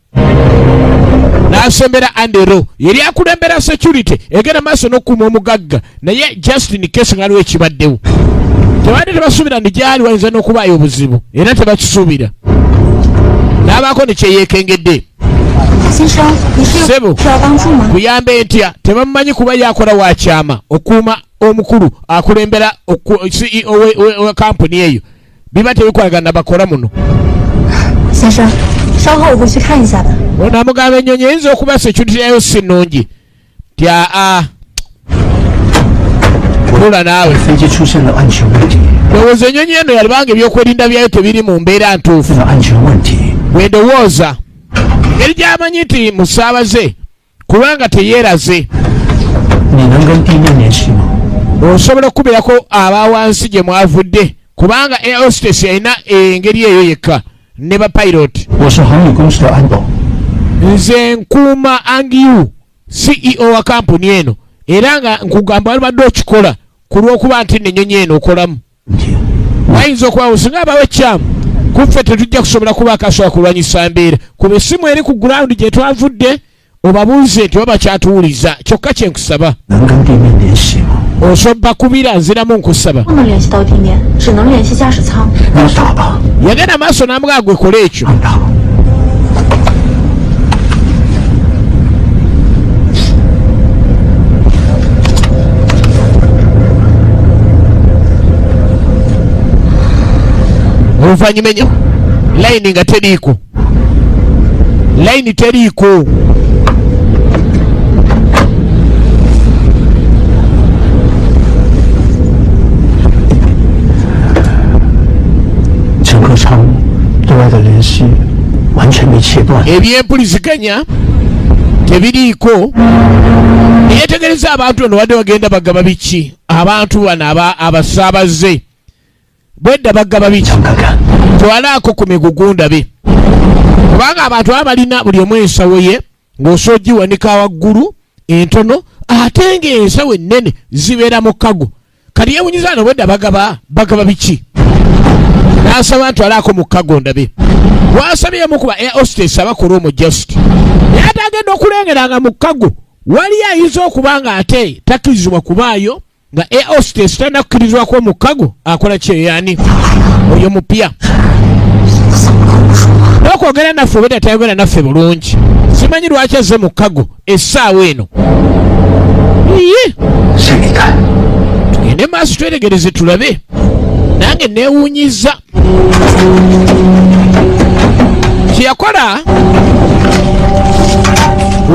N'asembera Andero yeri akulembera security egenda maaso n'okukuuma omugagga, naye Justin case nga aliwo ekibaddewo tebadde tebasuubira nti gyali wayinza n'okubaayo obuzibu, era tebakisuubira. N'abaako ne kyeyeekengedde. 先生，你是 Sebo. 需要帮助吗？ Kuyambe ntya? Tebamumanyi kuba yakola wa kyama okuuma omukulu akulembera CEO wa kampuni eyo, biba tebikwagana bakola muno. 先生，稍后我会去看一下的。 Ono amugamba ennyonyi eyinza okuba security yayo si nnungi ti aa tula naawe. 飞机出现了安全问题， Ndowooza ennyonyi eno yalibanga ebyokwerinda byayo tebiri mu mbeera ntuufu. 出了安全问题， Bwe ndowooza engeri gy'amanyi nti musaabaze kubanga teyeeraze. 你能跟地面联系吗？ Osobola okukubirako aba wansi gye mwavudde kubanga air hostess yalina engeri eyo yekka ne ba pilot. 我是航宇公司的安保， Nze nkuuma Angiu CEO wa kampuni eno, era nga nkugamba walibadde okikola ku lw'okuba nti nno ennyonyi eno okolamu. 问题 Wayinza okubawo singa abawo ekyamu kuffe tetujja kusobola kuba akasobola kulwanyisa mbeera. Kuba essimu eri ku ground gye twavudde obabuuze nti oba bakyatuwuliza. Kyokka kye nkusaba, 能跟地面联系吗？ osobola kubira nziramu nkusaba. 不能联系到地面，只能联系驾驶舱。 那打吧， Yagenda maaso n'amugaa gwe kola ekyo. 让打。 Oluvannyuma ennyo layini nga teriiko, layini teriiko. 乘客舱对外的联系完全没切断。 Ebyempuliziganya tebiriiko. Neyetegereza abantu bano badde bagenda bagaba biki? Abantu bano abasaabaze bwedda bagaba biki? 想看看， Twalaako ku migugu ndabe, kubanga abantu baba balina buli omu ensawo ye ng'osobola ogiwanika waggulu entono, ate ng'ensawo ennene zibeera mu kago. Kati yeewunyiza no bwedda bagaba bagaba biki? N'asaba ntwalaako mu kago ndabe. Wasabyemu kuba air hostess abakola omwo just, naye ate agenda okulengera nga mu kago waliyo ayinza okuba nga ate takkirizibwa kubaayo, nga air hostess talina kukkirizibwako mu kago akola kyeyani oyo mupya n'okwogera naffe obedda tayogera naffe bulungi. Simanyi lwaki azze mu kago essaawa eno. Iye, 先离开。 tugende maaso tweregereze tulabe. Nange neewuunyiza kyeyakola.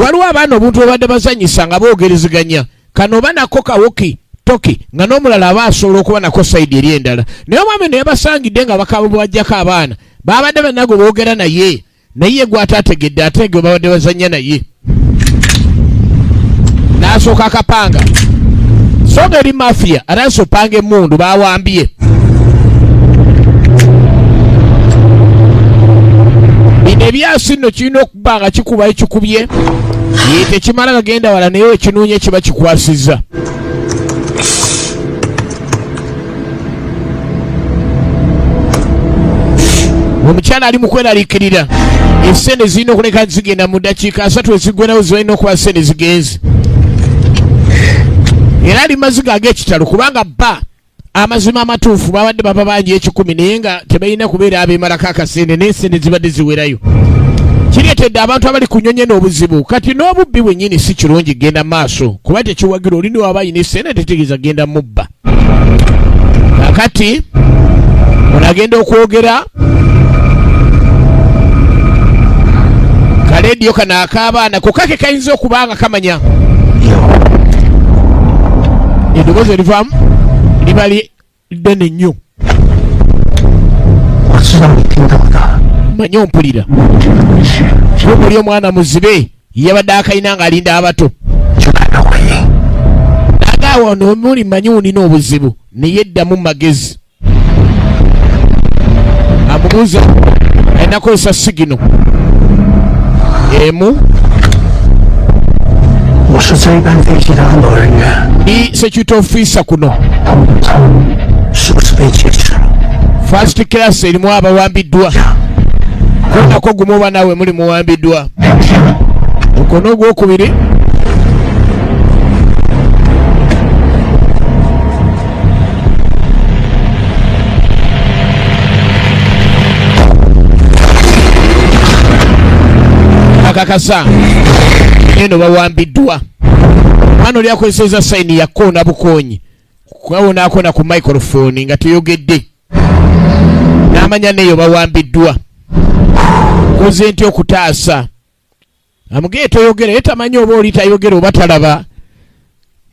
Waliwo abaana obuntu bwe badde bazanyisa nga boogerezeganya kano oba nako kawoki toki nga n'omulala aba asobola okuba nako side eri endala, naye omwami naye basangidde nga bakabajjako abaana babadde bannago boogera naye, naye gw'ataategedde ate gwe babadde bazannya naye n'asooka akapanga. So nga eri mafiya atansi opanga emmundu bawambye bino ebyasi nno kirina okuba nga kikuba ekikubye. Ye tekimala gagenda wala, naye ekinuunye kiba kikwasizza. Omukyala ali mu kweraliikirira, esente zirina okuleka zigenda mu ddakiika 30 eziggwerawo, zibalina okuba sente zigenze. Era ali maziga ag'ekitalo kubanga bba amazima amatuufu babadde baba bangi ekikumi, naye nga tebalina kubeera abeemalako akasente, naye esente zibadde ziwerayo. Kireetedde abantu abali ku nnyonyi eno obuzibu. Kati n'obubbi bwennyini si kirungi genda maaso kuba tekiwagira. Oli niwaba ayina esente tetegeeza genda mubba. Kakati ono agenda okwogera kalediyo kano ak'abaana kokka ke kayinza okuba nga kamanya eddoboozi erivaamu liba ddene nnyo. 我知道你听到的。 Manyi ompulira oli omwana muzibe yabadde akalina ng'alinda abato. 就来个回应。 Nagaawa ono muli manyi onina obuzibu naye ddamu magezi. Amubuuza alina kozesa sigino emu. 我是这一班飞机的安保人员， Ndi security officer kuno. 头等舱是不是被劫持了？ First class erimu abawambiddwa konako gumu oba naawe muli muwambiddwa ogwo n'ogwokubiri. Akakasa eno bawambiddwa mwana oli akozeseza sayini yakoona bukoonyi kwawo n'akoona ku microphone nga teyogedde n'amanya neeyo bawambiddwa koze nti okutaasa amugeye toyogera ye tamanyi oba oli tayogera oba talaba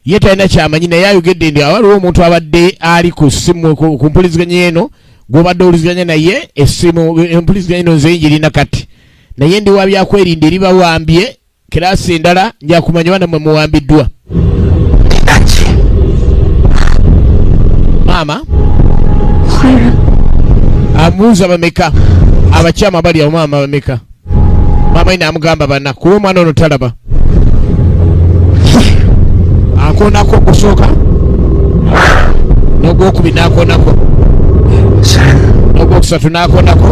ye talina kyamanyi naye ayogedde ndi waliwo omuntu abadde ali ku ssimu ku mpuliziganya eno gw'obadde owuliziganya naye essimu empuliziganya eno nze njirina kati naye ndi wa byakwerinda eri bawambye kirasi endala nja kumanya oba nammwe muwambiddwa. 李丹吉， Maama 坏人， amubuuza bameka abakyama bali awo maama bameka maama ye n'amugamba bana kuba omwana ono talaba akoonako ogusooka n'ogwokubiri n'akoonako 三 n'ogwokusatu n'akoonako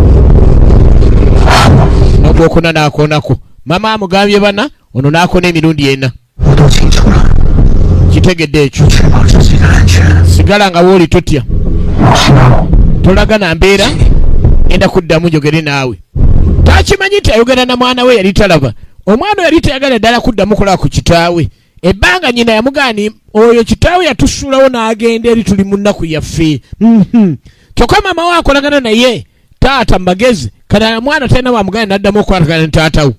n'ogwokuna n'akoonako maama amugambye bana ono n'akoona emirundi ena. 我都清楚了， Kitegedde ekyo. 确保自己的安全。 Sigala nga wooli totya. 我知道， Tolagana mbeera ngenda kuddamu njogere naawe. Takimanyi nti ayogera na mwana we yali talaba. Omwana yali tayagala ddala kuddamu kulaba ku kitaawe. Ebbanga nnyina yamugaani oyo kitaawe yatusuulawo n'agenda eri tuli mu nnaku yaffe. Kyokka maama we akolagana naye taata mu magezi kati omwana talina wamugaana n'addamu okukwatagana ne taata we.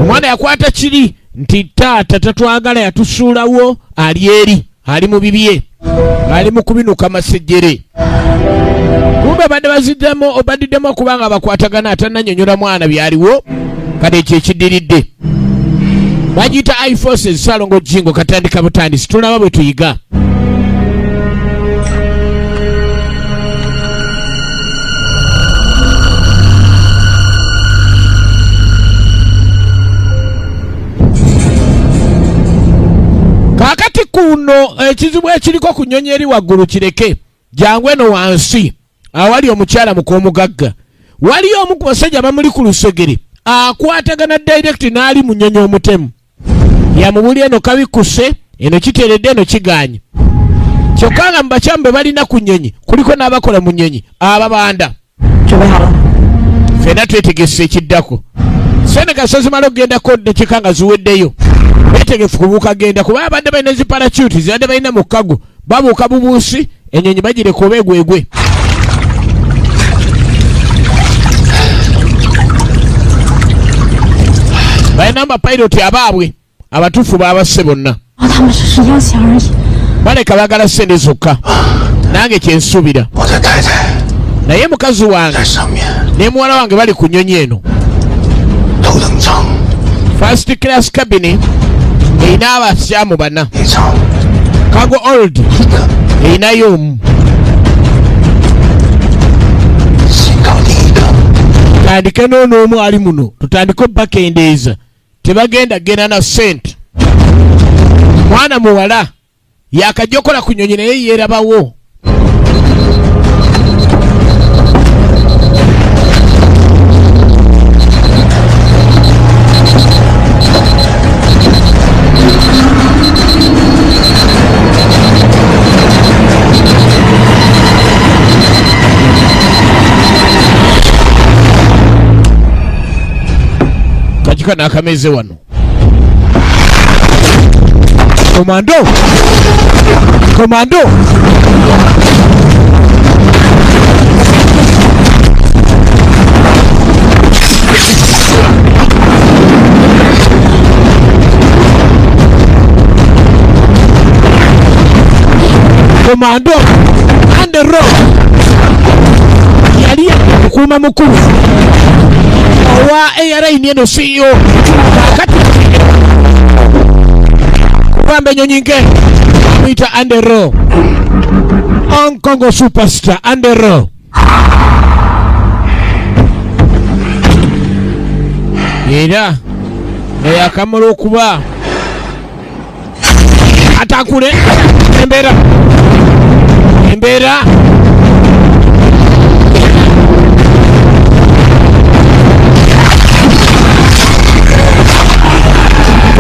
Omwana yakwata kiri nti taata tatwagala yatusuulawo ali eri ali mu bibye ali mu kubinuka masejjere. Kumbe badde baziddemu obadiddemu okubanga bakwatagana atannannyonnyola mwana byaliwo kati ekyo ekiddiridde. Bagiyita I Forces Ssalongo Jingo katandika butandisi tulaba bwe tuyiga. Kaakati kuno ekizibu ekiriko ku nnyonyi eri waggulu kireke jangu eno wansi awali omukyala muk'omugagga waliyo omu ku basajja bamuli ku lusegere akwatagana direct n'ali mu nnyonyi omutemu yamubuli eno kabikuse eno kiteredde eno kigaanye kyokka nga mu bakyamu be balina ku nnyonyi kuliko n'abakola mu nnyonyi ababanda. 准备好了。 Ffenna twetegese ekiddako Senegal zimala okugendako ddakika nga ziweddeyo beetegefu kubuuka genda kuba abadde balina zi parachute zibadde balina mu kkago babuuka bubuusi ennyonyi bagireka oba egwegwe. Balina bapayiroti abaabwe abatuufu baabasse bonna. 哦，他们只是要钱而已。 Baleka baagala ssente zokka nange kyensuubira. 我的太太 Naye mukazi wange 在上面， ne muwala wange bali ku nnyonyi eno. 头等舱 First class cabin erina abasyamu bana. 一舱 Cargo hold 一个， erinayo omu. 先搞定一个。 Tutandike n'ono omu ali muno tutandike obbakendeeza tebagenda genda na ssente. Mwana muwala yakajja okola ku nnyonyi naye yeerabawo. Kajika n'akameze wano. Komando! Komando! Komando! And the road! Yali Akuuma mukulu owa airline eno CEO kakati kubamba enyonyi nke amuyita Andero Hong Kong superstar Andero era eyakamala okuba atakule embeera embeera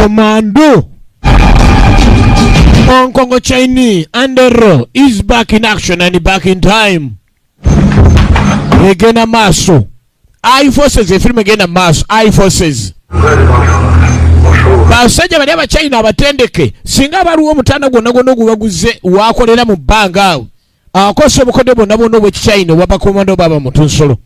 komando Hong Kong Chinese Andero is back in action and back in time egenda maaso I forces efirimu egenda maaso I forces basajja bali abachina abatendeke singa baliwo omutanda gwonna gwonna ogubaguze wakolera mu bbanga awo akosa obukodde bwonna bwonna obwekichina obwabakomando baba muntu nsolo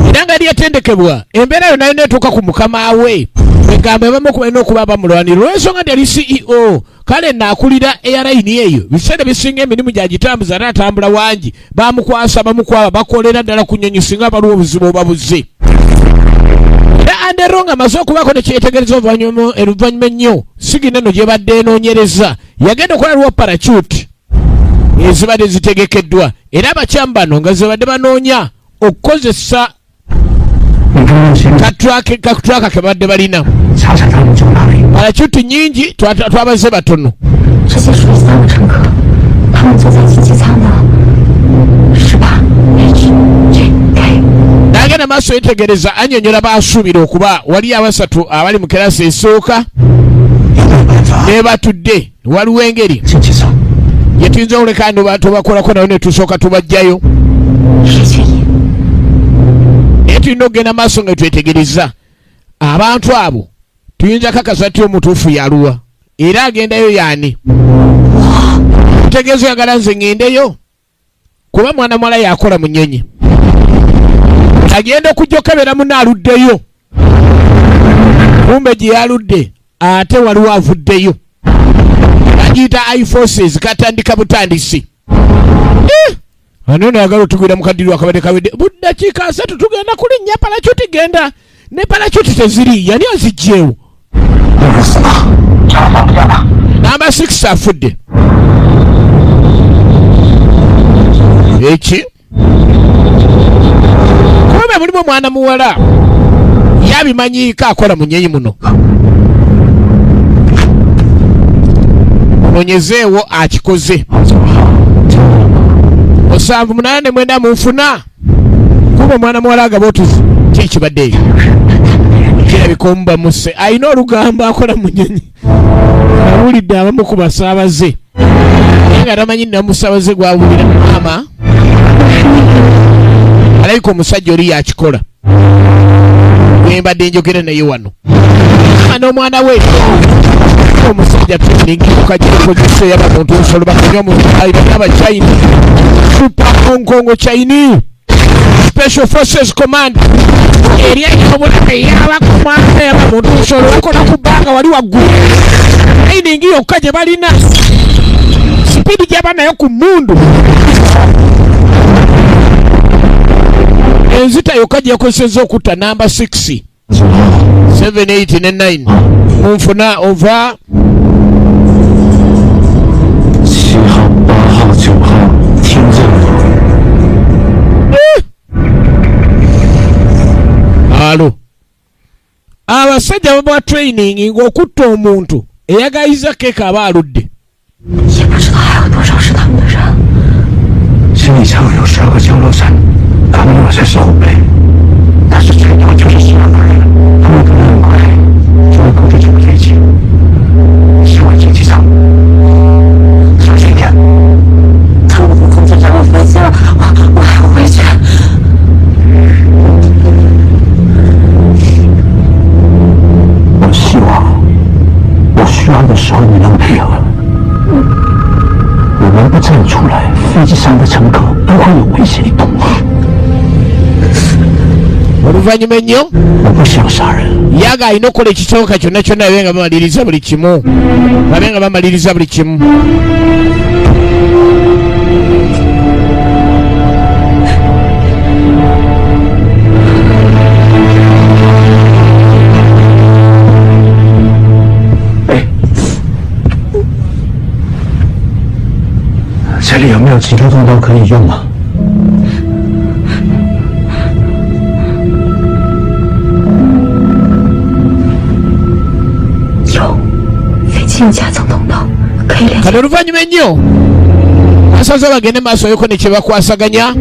era nga yali yatendekebwa embeera yonna yonna etuuka ku mukama we egamba ebamu okubalina okuba bamulwanira olw'ensonga nti yali ceo kale naakulira airline eyo biseera bisinga emirimu gyagitambuza ate atambula wangi bamukwasa bamukwaba bakolera ddala ku nyonyi singa baliwo obuzibu obabuze era andero nga amaze okubaako nekyetegereza oluvannyuma ennyo sigina eno gyebadde enoonyereza yagenda okukola lwa parachute ezibadde zitegekeddwa era abakyamu bano nga zebadde banoonya okukozesa katwaka ke babadde balina parachuti nyingi twabaze batono nagenda maaso yetegereza anyonyola basuubira okuba wali abasatu abali mu kirasi esooka nebatudde waliwo engeri gyetuyinza okuleka no tubakolako nayo netusooka tubajjayo naye tulina okugenda maaso nga twetegereza abantu abo tuyinza kakasa ti omutuufu yaluwa era agendayo yaani tegeeza oyagala nze ŋŋendeyo kuba mwana muwala yakola mu nyonyi agenda okujja okebera munne aluddeyo kumbe gye yaludde ate waliwo avuddeyo agiyita i forces katandika butandisi eh! ano nayagala otugwira mukaddiru akabadde kawedde buddakiika asatu tugenda kulinnya palacuti genda ne palacuti teziri yani azijjeewo namba 6 afudde eki kuba mulimu omwana muwala yabimanyiiko akola mu nyenyi muno nonyezeewo akikoze musanvu munaana mwenda munfuna kuba omwana muwala agaba otuzi kikibadde eyo kirabika omu bamuse alina olugambo akola mu nyonyi awulidde abamu ku basaabaze naye nga tamanyi namusabaze gwawulira maama alabika omusajja oli yakikola gwembadde njogera naye wano n'omwana we omusajja tuningiukajikozeso yaba muntu nsolo bakunywa omusaayi abachina super Hong Kong Chinese Special Forces Command eri obulabe yabakumwanga yaba muntu nsolo bakola ku bbanga wali waggulu training yokka gye balina sipiidi gyaba nayo ku mmundu enzita yokka gyekozesezza okutta namba 6 7 8 ne 9 munfuna ova Alo abasajja babawa training ng'okutta omuntu eyagayiza keeka aba aludde Oluvannyuma ennyo yaga alina okukola ekisoboka kyonna kyonna babe nga bamaliriza buli kimu babe nga bamaliriza buli kimu 通道可以用吗？ 有，飞机有夹层通道，可以连。 Kati oluvannyuma ennyo basaze bagende maaso yoko ne kyebakwasaganya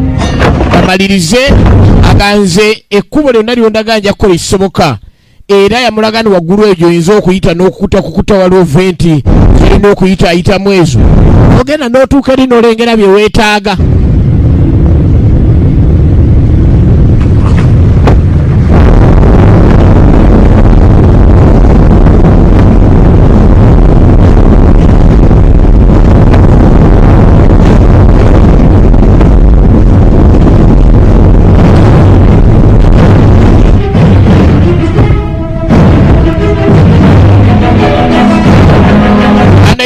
bamalirize aganze ekkubo lyonna lyondaga nja kukola ekisoboka era yamulaga ni waggulu eyo gy'oyinza okuyita n'okukuta kukuta waliwo venti zirina okuyita ayitamu ezo ogenda n'otuuka eri n'olengera bye weetaaga.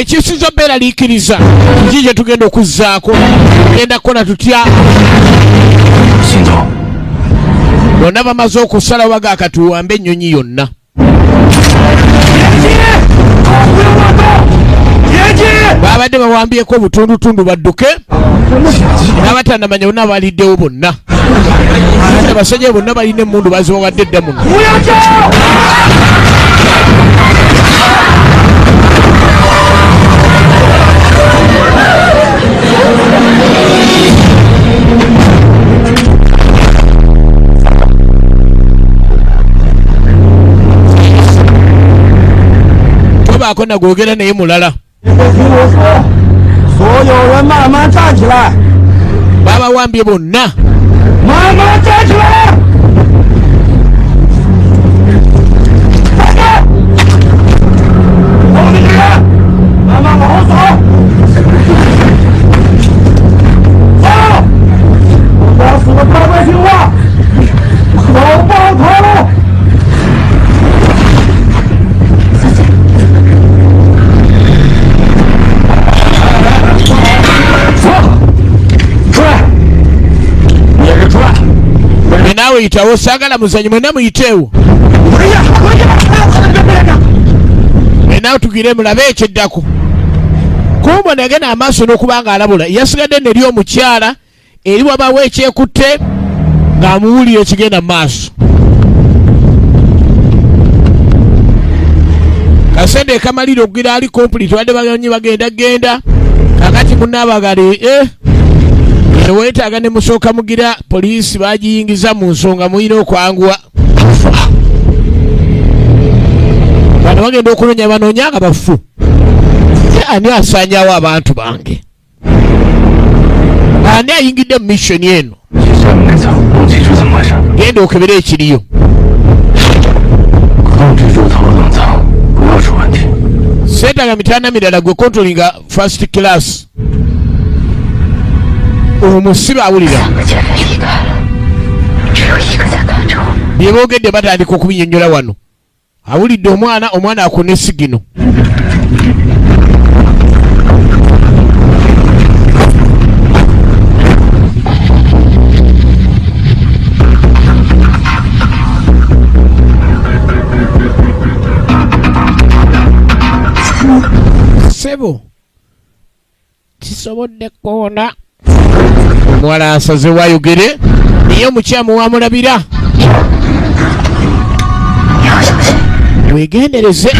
Ekisinza obeeraliikiriza kiki kye tugenda okuzzaako tugenda kukola tutya? 行走。 Bonna bamaze okusalawo baga katuwambe ennyonyi yonna. Babadde bawambyeko obutundutundu badduke n'abatanamanya bonna baliddewo bonna ate abasajja bonna balina emmundu bazibawadde dda muno. Tobaako nagwogera naye mulala. 听我说，所有人慢慢站起来， Babawambye bonna. 慢慢站起来。站住！后面的人，慢慢往后走。走！我死的乖乖听话，手抱头。走，出来！你也是出来！ Gwe naawe yitawo saagala muzanyi mwenna muyiteewo. 回去，回去！别别别！ Mwenna tugire mulabe ekyeddako. Kumbo nagenda amaaso n'okuba nga alabula yasigadde neri omukyala eri wabawo ekyekutte ng'amuwulira ekigenda mu maaso. Kasente ekamalira okugira ali complete badde baganyi bagenda genda kakati munaabagale teweetaaga ne musooka mugira poliisi bagiyingiza mu nsonga muyina okwanguwa. Bano bagenda okunoonya banoonya nga bafu. Ani asaanyawo abantu bange? Ani ayingidde mu mission eno? 去下面那层，弄清楚怎么回事。 Genda okebere ekiriyo. 控制住头等舱，不要出问题。 Seetaaga mitaana mirala gwe controllinga first class. Omusibe awulira. 三个劫匪离开了，只有一个在看着我。 Bye boogedde batandika okubinyonnyola wano. Awulidde omwana, omwana akuna esigino. Ssebo, kisobodde koona. Omuwala asazeewo ayogere naye omukyamu wamulabira. 你要小心， Weegendereze,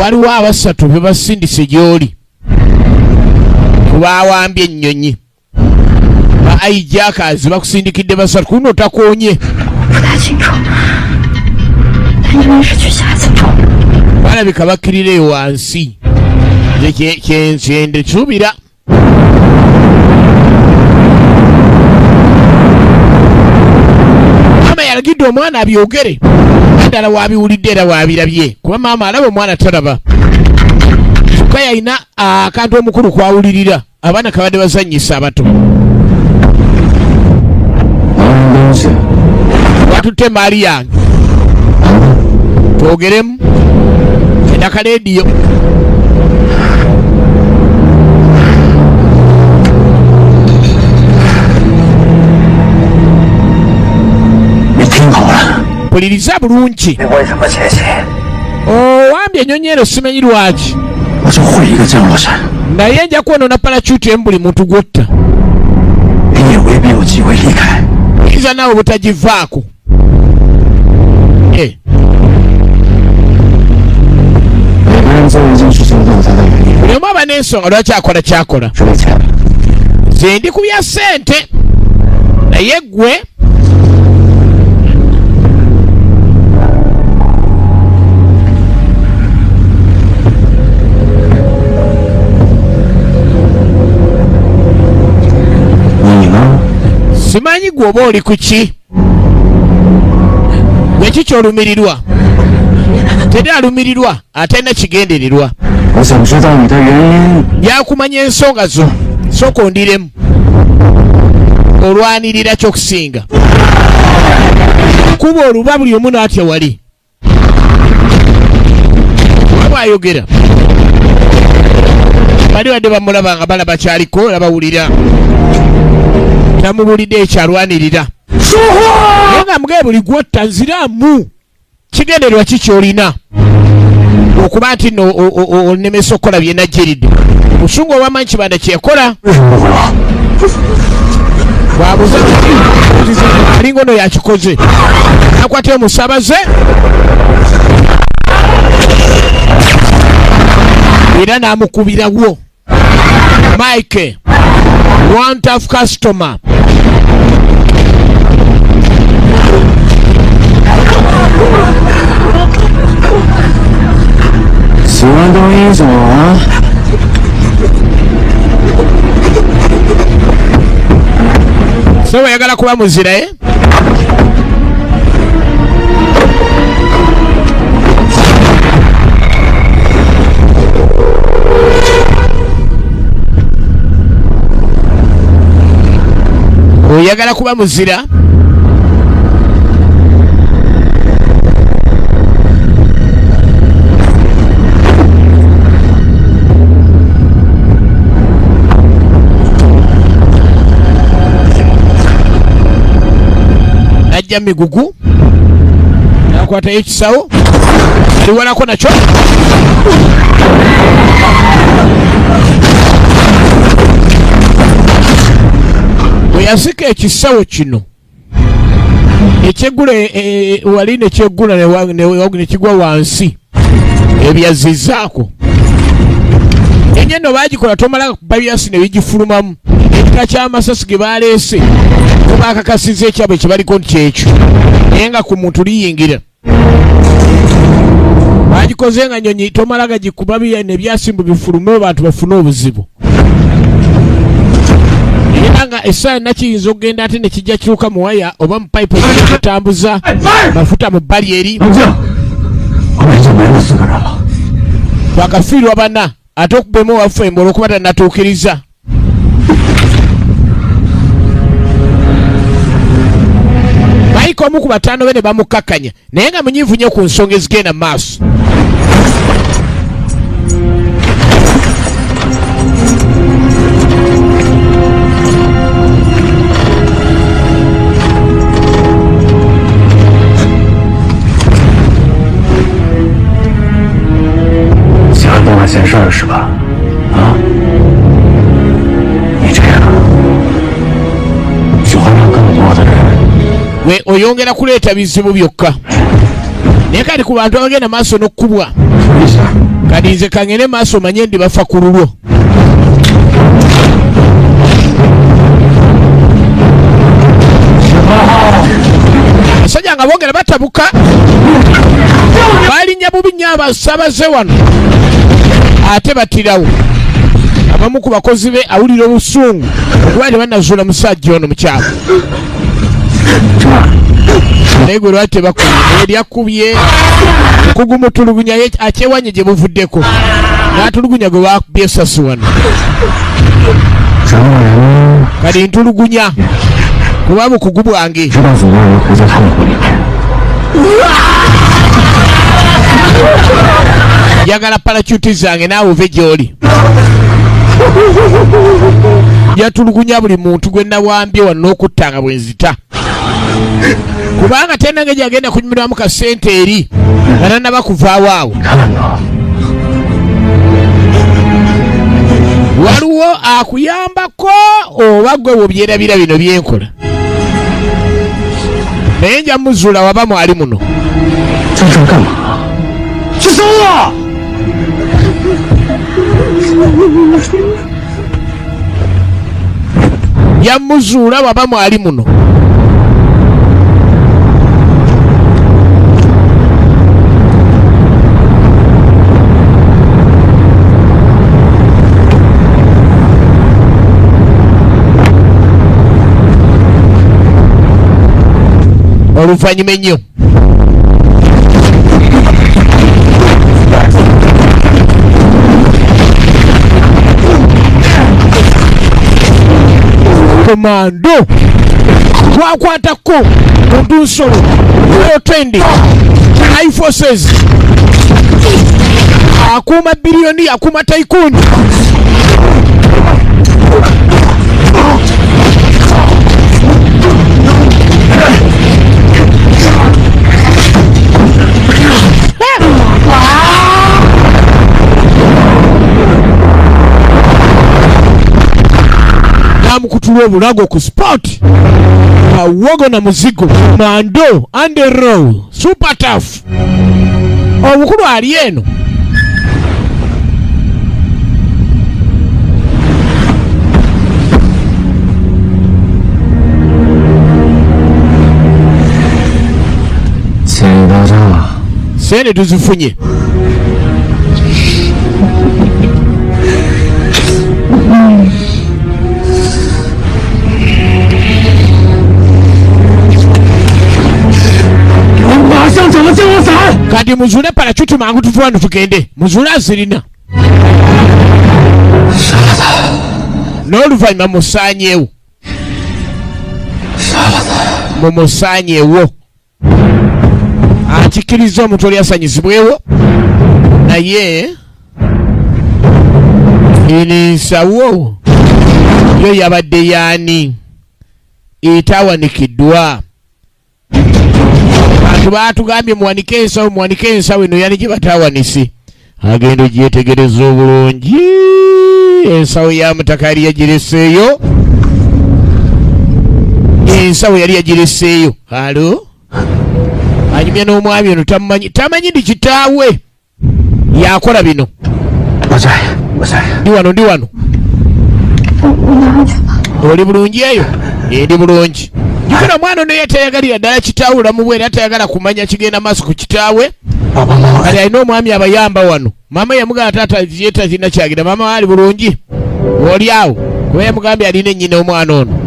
waliwo abasatu be basindise gy'oli kubawambye ennyonyi ba hijackers bakusindikidde basatu kuno otakoonye. 不太清楚，但应该是去下一层住。 Balabika bakkirira eyo wansi nze kyensende suubira. Maama yalagidde omwana abyogere naddala wabiwulidde era wabirabye kuba maama alaba omwana talaba kyokka yalina akantu omukulu kwawulirira abaana kabadde bazannyisa abato. 拿人东西， Watutte emaali yange twogeremu endaka leediyo. 你听好了， Mpuliriza bulungi. 为什么窃喜？ Owambye ennyonyi eno simanyi lwaki. 我我就毁一个降落伞。 Naye nja kwonoona parachuti emu buli muntu gwotta. 你也未必有机会离开。 Oyinza naawe obutagivaako. Eh. 每个人做一件事情都有他的原因。 Buli omu aba n'ensonga lwaki akola kyakola. 是为钱。 Nze ndi ku bya ssente, naye ggwe 你呢？ Simanyi gwe oba oli ku ki, gwe ki ky'olumirirwa? Teri alumirirwa atalina kigendererwa. 我想知道你的原因。 Yakumanya ensonga zo, sooka ondiremu, olwanirira kyokusinga kuba oluba buli omu n'atya wali oba bwayogera bali badde bamulaba nga balaba kyaliko era bawulira tamubulidde ekyalwanirira, naye nga mugaye buli gwotta nziramu kigendererwa ki kyolina okuba nti no onemesa okukola byenajjiridde. Obusungu obwamanyi Kibanda kyeyakola. 为什么不回我？ Bwabuza alinga ono yakikoze, nakwata omusabaze era n'amukubirawo. Mike, one tough customer. 喜欢当英雄啊？ So oyagala kuba muzira, eh? Oyagala kuba muzira? Najja migugu nakwatayo ekisawo aliwalako nakyo. Bwe yasika ekisawo kino ekyeggula, wali nekyeggula nekigwa wansi ebyazizaako enye nno bagikola tomala kuba byasi ne bigifulumamu. Ekika ky'amasasi ge baleese bo bakakasiza ekyabwe kye baliko nti kyekyo, naye nga ku muntu liyingira. Bagikoze nga nyonyi, tomala gagikuba nebyasi mbu bifulume bantu bafune obuzibu, era nga essaawa yonna kiyinza okugenda ate ne kijja kiruka mu waya oba mu payipu ezitambuza mafuta mu bbali eri. 冷静，后面就没了四个人了。 Twakafiirwa bana, ate okubemu waffe mbu olwokuba tannatuukiriza. Mayika omu ku bataano be ne bamukakkanya, naye nga munyiivu nnyo ku nsonga ezigenda mu maaso. 喜欢多管闲事儿是吧？啊？你这样只会让更多的人 We oyongera kuleeta bizibu byokka, naye kati ku bantu abagenda maaso n'okkubwa. 说一下。 Kati nze kangende maaso manye ndi bafa ku lulwo. Abasajja nga bongera batabuka, balinnya bubi nnyo abasabaze wano ate batirawo abamu ku bakozi be. Awulira obusungu okuba tebannazuula musajja ono mukyalo, naye gwe lwaki tebakubye? Eryakubye okugumutulugunya ye akyewanye gye buvuddeko n'atulugunya gwe bakubye esasi wano. 什么人 Kati ntulugunya kuba bukugu bwange. 知道怎么让人活在痛苦里面？ Njagala parachuti zange naawe ove gy'oli. Njatulugunya buli muntu gwe nawambye wano n'okutta nga bwe nzita, kubanga tenange gyagenda kunyumirwamu ka ssente eri nga tannaba kuvaawo awo. 看呢？ Waliwo akuyambako oba gwe wobyerabira bino byenkola? Naye nja muzuula waba mwali muno. Yamuzuula waba mwali muno. Oluvannyuma ennyo komando twakwatako muntu nsolo Royal High Forces akuuma biliyoni akuuma tycoon namukutula obulago ku spot awogo na muzigo mando and row super tough omukulu ali eno sente tuzifunye. Kati muzule parachuti mangu tufuano tugende. Muzule azirina. N'oluvannyuma musaanyeewo. Mumusaanyeewo. Akikiriza omuntu oli asanyizibwewo. Naye eno ensawo yo yabadde yaani etawanikiddwa. Abantu baatugambye muwanike ensawo, muwanike ensawo eno yani gye batawanise. Agenda ogyetegereza obulungi. Ensawo ya mutaka yali yagireseeyo. Ensawo yali yagireseeyo. Halo? Anyumya n'omwami ono tamumanyi, tamanyi ndi kitaawe yakola bino. Ndi wano, ndi wano. Oli bulungi eyo? Ndi bulungi. Jjukira omwana ono ye tayagalira ddala kitaawe bulamu bwe era tayagala kumanya kigenda maaso ku kitaawe. Kati alina omwami abayamba wano. Maama yamugamba taata ye talina kyagira. Maama ali bulungi oli awo kuba yamugambye alina ennyina omwana ono.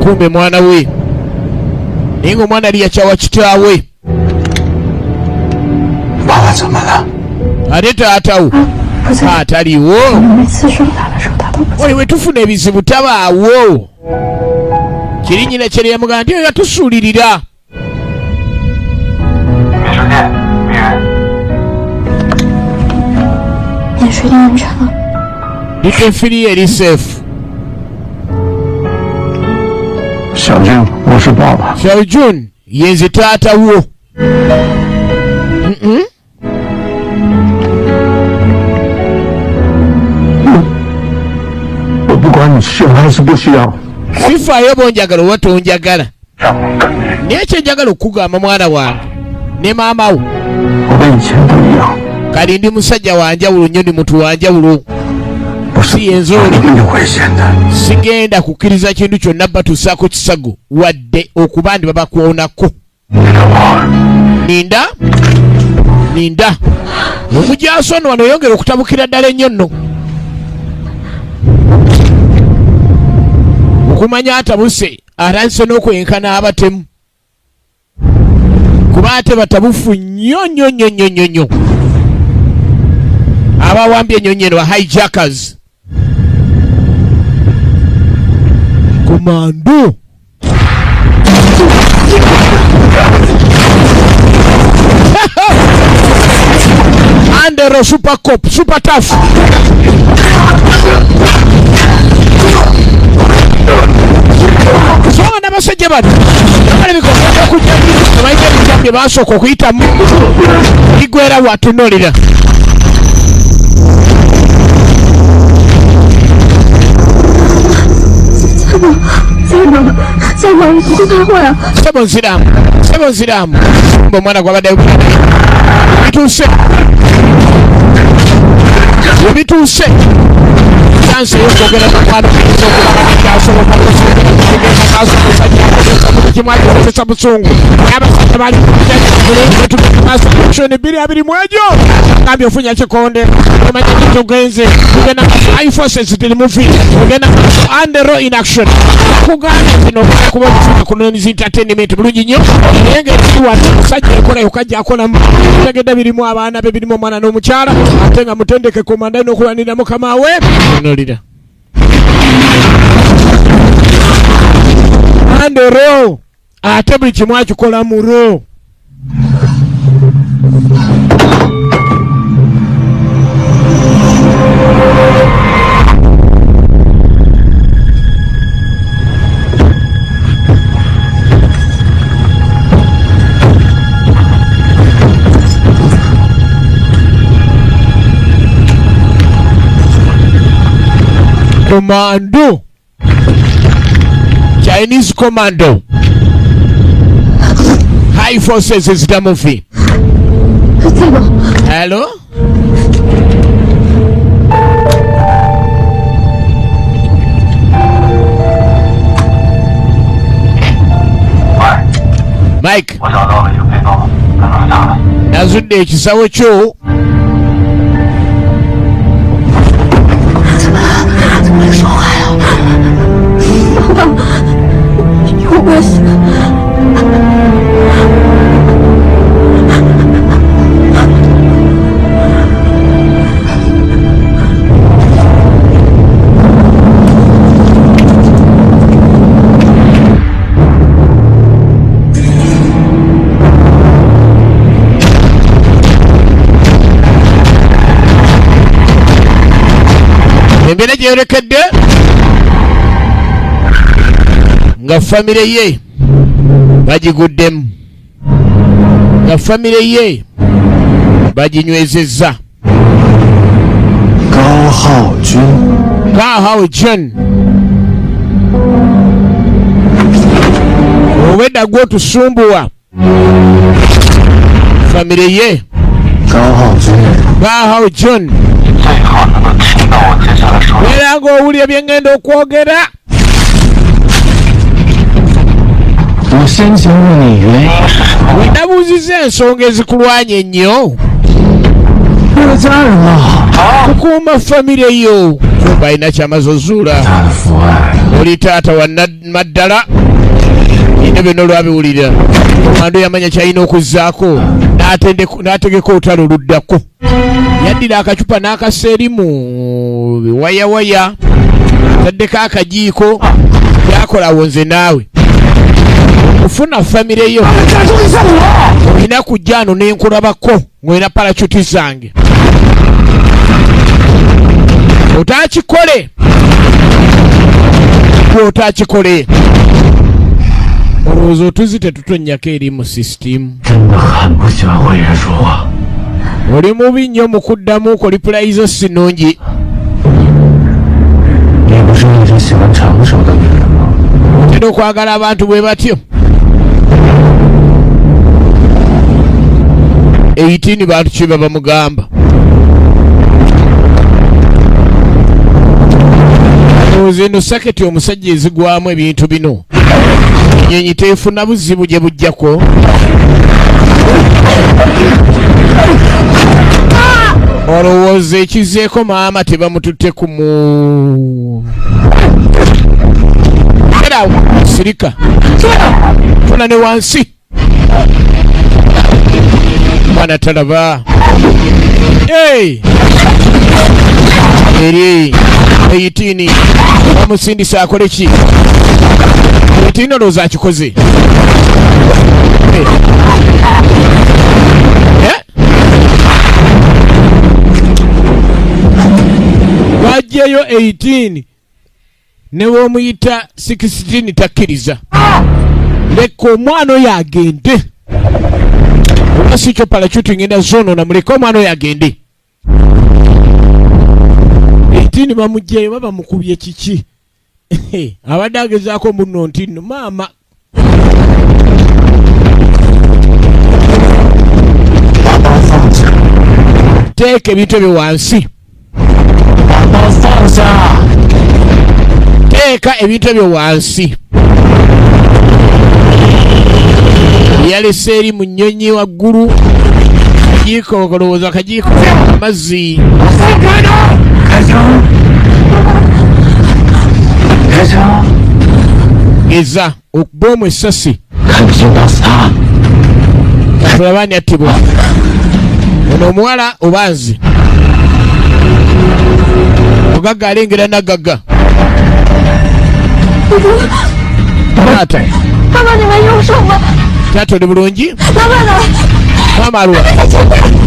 Kumbe mwana we naye ng'omwana ali yakyawa kitaawe. Ate taatawo ataliwo. Oyo bwe tufuna ebizibu tabaawo. Kiri nnyina kyeri yamugamba nti oyo yatusuulirira. Little eri safe. Xiaojun yenze taata wo. Sifaayo bonjagala oba tonjagala. Naye kyenjagala okukugamba mwana wange ne maama wo. Kali ndi musajja wanjawulo nnyo, ndi muntu wanjawulo. Si yenze oli. Sigenda kukkiriza kintu kyonna batuusaako kisago wadde okuba ndi babakwonako. Ninda ninda omujaasi ono wano yongera okutabukira ddala ennyo nno. Okumanya atabuse atandise n'okwenkana abatemu kuba ate batabufu nnyo nnyo nnyo nnyo nnyo nnyo. Abawambye ennyonyi eno ba hijackers. Komando Andero super cop super tough. Songa n'abasajja bano. Okujja balina ebijja bye basooka okuyitamu bigwera watunuulira. Sebo nziramu, sebo nziramu. Mbe omwana gwabadde bituuse webituuse chansi ey'okwogera n'omwana kyasoboka maaso omusajja kimu agikozesa busungu abasajja bali maaso action 2020 gambye ofunya kikonde omanya kitugenze tugenda high forces tili movie tugenda and the raw in action kugambye kino kuba okufuna ku Noni's Entertainment bulungi nnyo naye ng'ekiri wano omusajja enkola yokka gy'akolamu tegedde birimu abaana be birimu omwana n'omukyala ate nga mutendeke komanda alina okulwanirira mukama we nolira and raw ate buli kimu akikola mu raw. Commando, Chinese commando, high forces is the movie. Hello? Mike, nazudde ekisawo kyo. Embeera gyeyolekedde nga famire ye bagiguddemu, nga famire ye baginywezezza. Gao Haojun obwedda gwotusumbuwa famire ye Gao Haojun era ng'owulira bye ngenda okwogera. Wenabuuzizza ensonga ezikulwanya ennyo kukuuma famire yo. Kumba alina kyamaze ozuula. Oli taata wa Maddala ine byonna olwabiwulira Mando yamanya kyalina okuzzaako n'ategeka olutalo oluddako. Yaddira akacupa n'akassa eri mu biwayawaya, ataddeko akajiiko, byakola awo nze naawe. Okufuna famire yo olina kujja ano n'enkulabako ng'olina parachuti zange. Otaakikole, otaakikole. Olowooza otuzi tetutonnyako eri mu sisitimu. Oli mubi nnyo mu kuddamu ko ripulayizo si nnungi. Otera okwagala abantu bwe batyo. 18 bantu ki bamugamba. Olowooza eno saketi omusajja ezigwamu ebintu bino. Ennyonyi tefuna buzibu gye bujjako. Olowooza ekizeeko maama tebamututte ku mu era sirika tuna ne wansi mwana talaba. Hey! Eri 18 bamusindisa akole ki? 18 olowooza akikoze. Bajjeyo 18 ne bw'omuyita 16 takkiriza. Leka omwana oyo agende, oba si kyo parachuti ngenda zonoona. Muleke omwana oyo agende. Etini bamugjeyo, baba mukubye kiki? Abadde agezaako muno nti nno maama teeka ebintu ebyo wansi, teeka ebintu ebyo wansi. Yalese eri mu nnyonyi waggulu kajiiko, kolowooza kajiiko amazzi. Geza okuba omu essasi katulaba ani attibwa, ono omuwala oba nze. Mugagga alengera nagagga. Taata, 爸爸，你们用手吗？ Taata, oli bulungi? 老板呢？ Maama alwa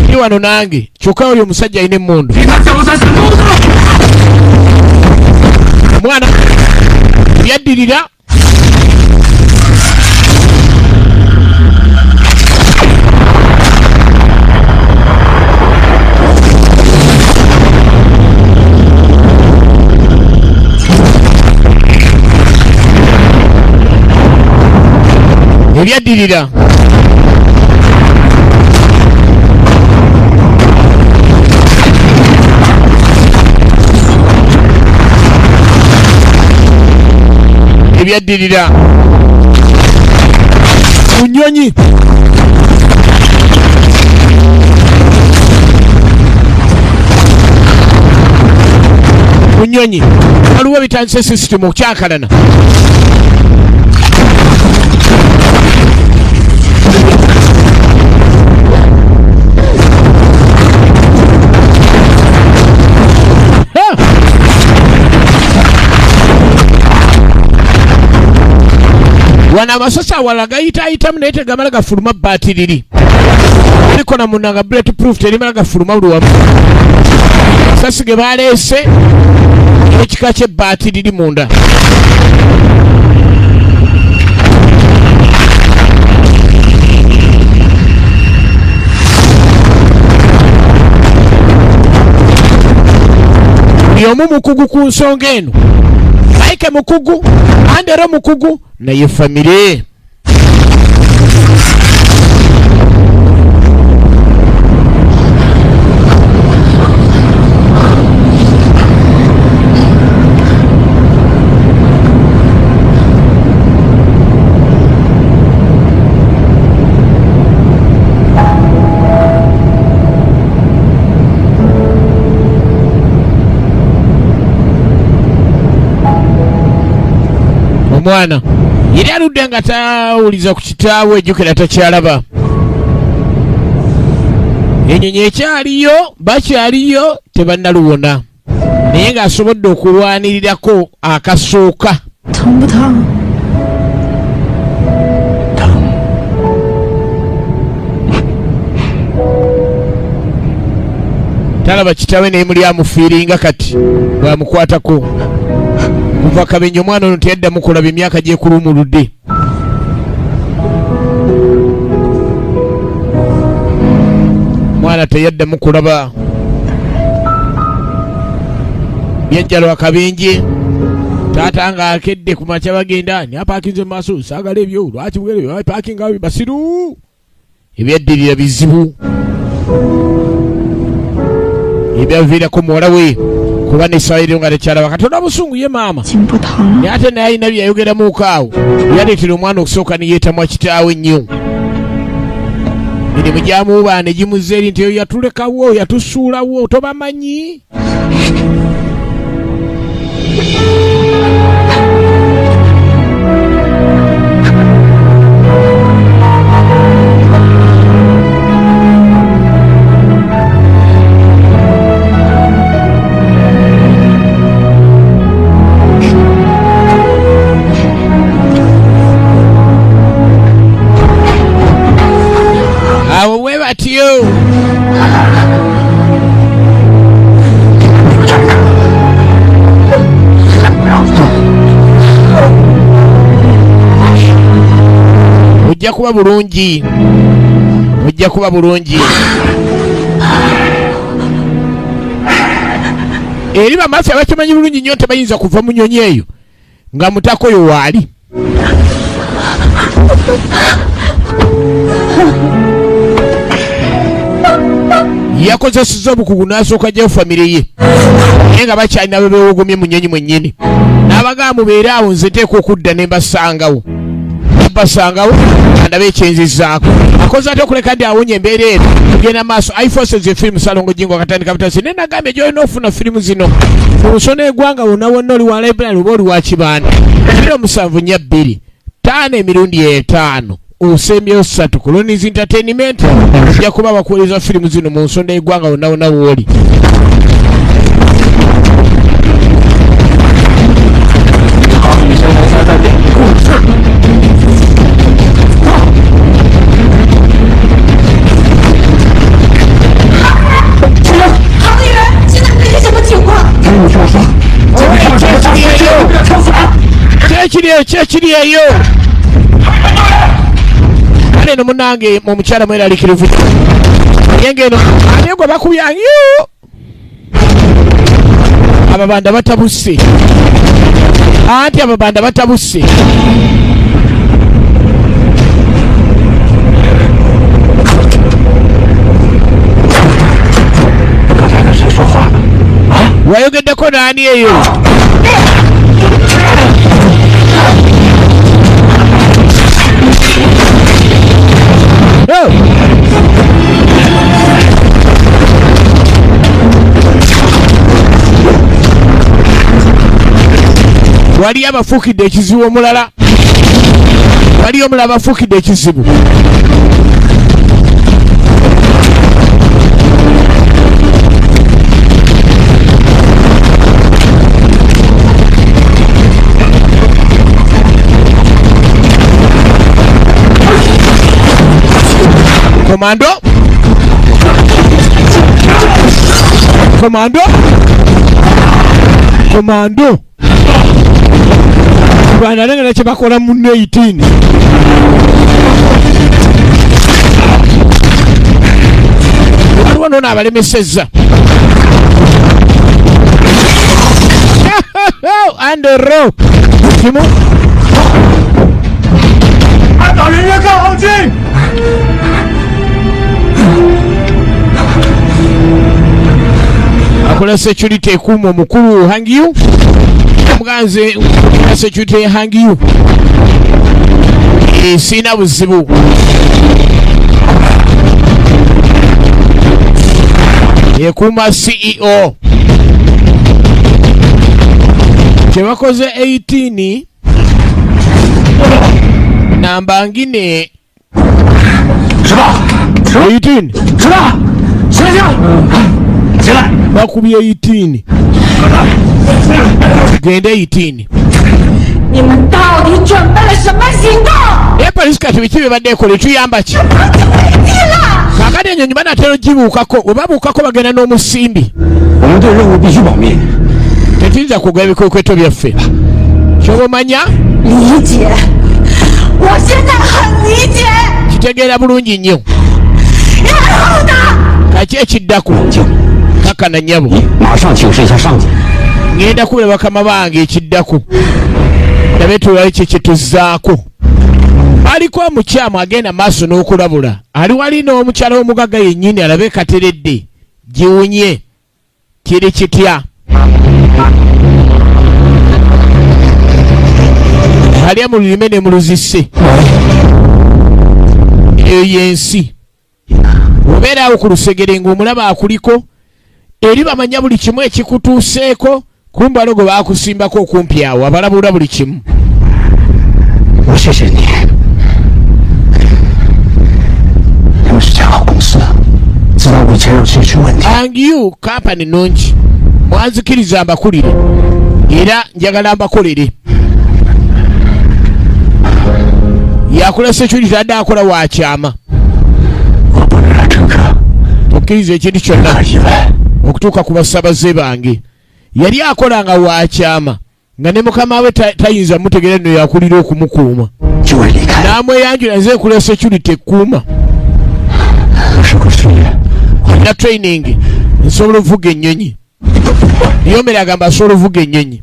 ndi wano nange, kyokka oli omusajja alina emmundu. Omwana byaddirira ebyaddirira ebyaddirira ku nnyonyi. Ku nnyonyi waliwo bitandise sisitimu okukyakalana. Ha! Wano amasasi awalala gayitaayitamu naye tegamala gafuluma bbaati liri likola munanga bullet proof, terimala gafuluma buli wamu. Sasi ge baleese ekika ky'ebbaati liri munda. Buli omu mukugu ku nsonga eno. Mike mukugu, Andero mukugu, naye famire omwana yali aludde nga tawuliza ku kitaawe. Ejjukira takyalaba, enyonyi ekyaliyo, bakyaliyo, tebannaluwona, naye ng'asobodde okulwanirirako akasooka. 疼不疼？ 疼。 Talaba kitaawe naye muli amufiiringa kati bwamukwatako. Kuva kabenje omwana ono teyaddamu kulaba, emyaka gyekulumuludde. Mwana teyaddamu kulaba, byajja lwa kabenje. Taata ng'akedde ku makya bagenda ni apaakinze mu maaso, saagala ebyo, lwaki bugere paakinga basiru. Ebyaddirira bizibu ebyaviirako muwala we kuba n'essaawa eriyo nga tekyalaba. Katonda busungu ye maama. 已经不疼了。 Naye ate naye alina byeyayogeramuuko awo yaleetera omwana okusooka neyeetamwa kitaawe ennyo. Emirimu gyamuwubaana ne gimuzza eri nti oyo yatulekawo, yatusuulawo, tobamanyi. Awo bwe batyo. Ojja kuba bulungi, ojja kuba bulungi. Eri bamafia bakimanyi bulungi nnyo tebayinza kuva mu nyonyi eyo nga mutaka oyo waali. Yakozesezza obukugu n'asooka gyayo famire ye naye nga bakyalina bwe beewogomye mu nnyonyi mwennyini, n'abagamba mubeere awo nze nteekwa okudda ne mbasangawo, basangawo andabe ekyenzizaako. Akoze atya okuleka nti awonya embeera eno? Tugenda maaso. Iforces film Salongo Jingo akatandika butasi naye nagambye gyolina okufuna firimu zino mu nsona egwanga wonna wonna, oli wa library oba oli wa kibanda, 074 5 emirundi 5 osembyeyo 3 ku Lonies Entertainment ojja kuba bakuweereza firimu zino mu nsonda y'eggwanga wonna wonna wooli. Kyekiri kyekiri eyo kale eno munange omukyala mweralikirivu naye ngeno ate gwe bakubyanyo ababanda batabuse, anti ababanda batabuse. Wayogeddeko naani eyo? Waliyo abafuukidde ekizibu omulala, waliyo omulala abafuukidde ekizibu. Komando, komando, komando. Bwana lenga kye bakola mu 18. Waliwo noono abalemesezza. And row. Kimu. Akola security ekuuma omukulu Hangyu. Omuganzi security Hangyu. Sina buzibu. Ekuuma CEO. Kye bakoze 18 namba ngine 18 bakubye 18 gende 18. 你们到底准备了什么行动？ Naye polisi kati biki bye badde ekola etuyamba ki? Kaakati ennyonyi banaatera ogibuukako, bwe babuukako bagenda n'omusimbi. 我们对任务必须保密。 Tetuyinza kugaba ebikwekweto byaffe. Kyoba omanya? 理解，我现在很理解。 Kitegeera bulungi nnyo. 然后呢？ Kaki ekiddako? Kakana nnyabo. 马上请示一下上级。 Ngenda kubira bakama bange ekiddako. Ndabe tulabe kye kyetuzzaako. Aliko omukyamu agenda maaso n'okulabula. Ali wali n'omukyala w'omugagga yennyini alabe kateredde. Giwunye. Kiri kitya? Alya mu lulime ne mu luzise. Eyo y'ensi. Obeera awo ku lusegere ng'omulaba akuliko, eri bamanya buli kimu ekikutuuseeko, kumbe waliwo gwe baakusimbako okumpi awo abalabula buli kimu. 我谢谢你，你们是家好公司，知道我以前有情绪问题。 Angiyu kampani nnungi, mwanzikiriza mbakulire era njagala mbakolere. Yakola security adde akola wa kyama. 我不能让乘客 Okkiriza ekintu kyonna 意外。 okutuuka ku basabaze bange. Yali akola nga wa kyama Nga ne mukama we tayinza mutegeera nno yakulira okumukuuma. N'amweyanjula nze nkola security ekkuuma. Na training nsobola okuvuga ennyonyi. Liyomere agamba asobola okuvuga ennyonyi.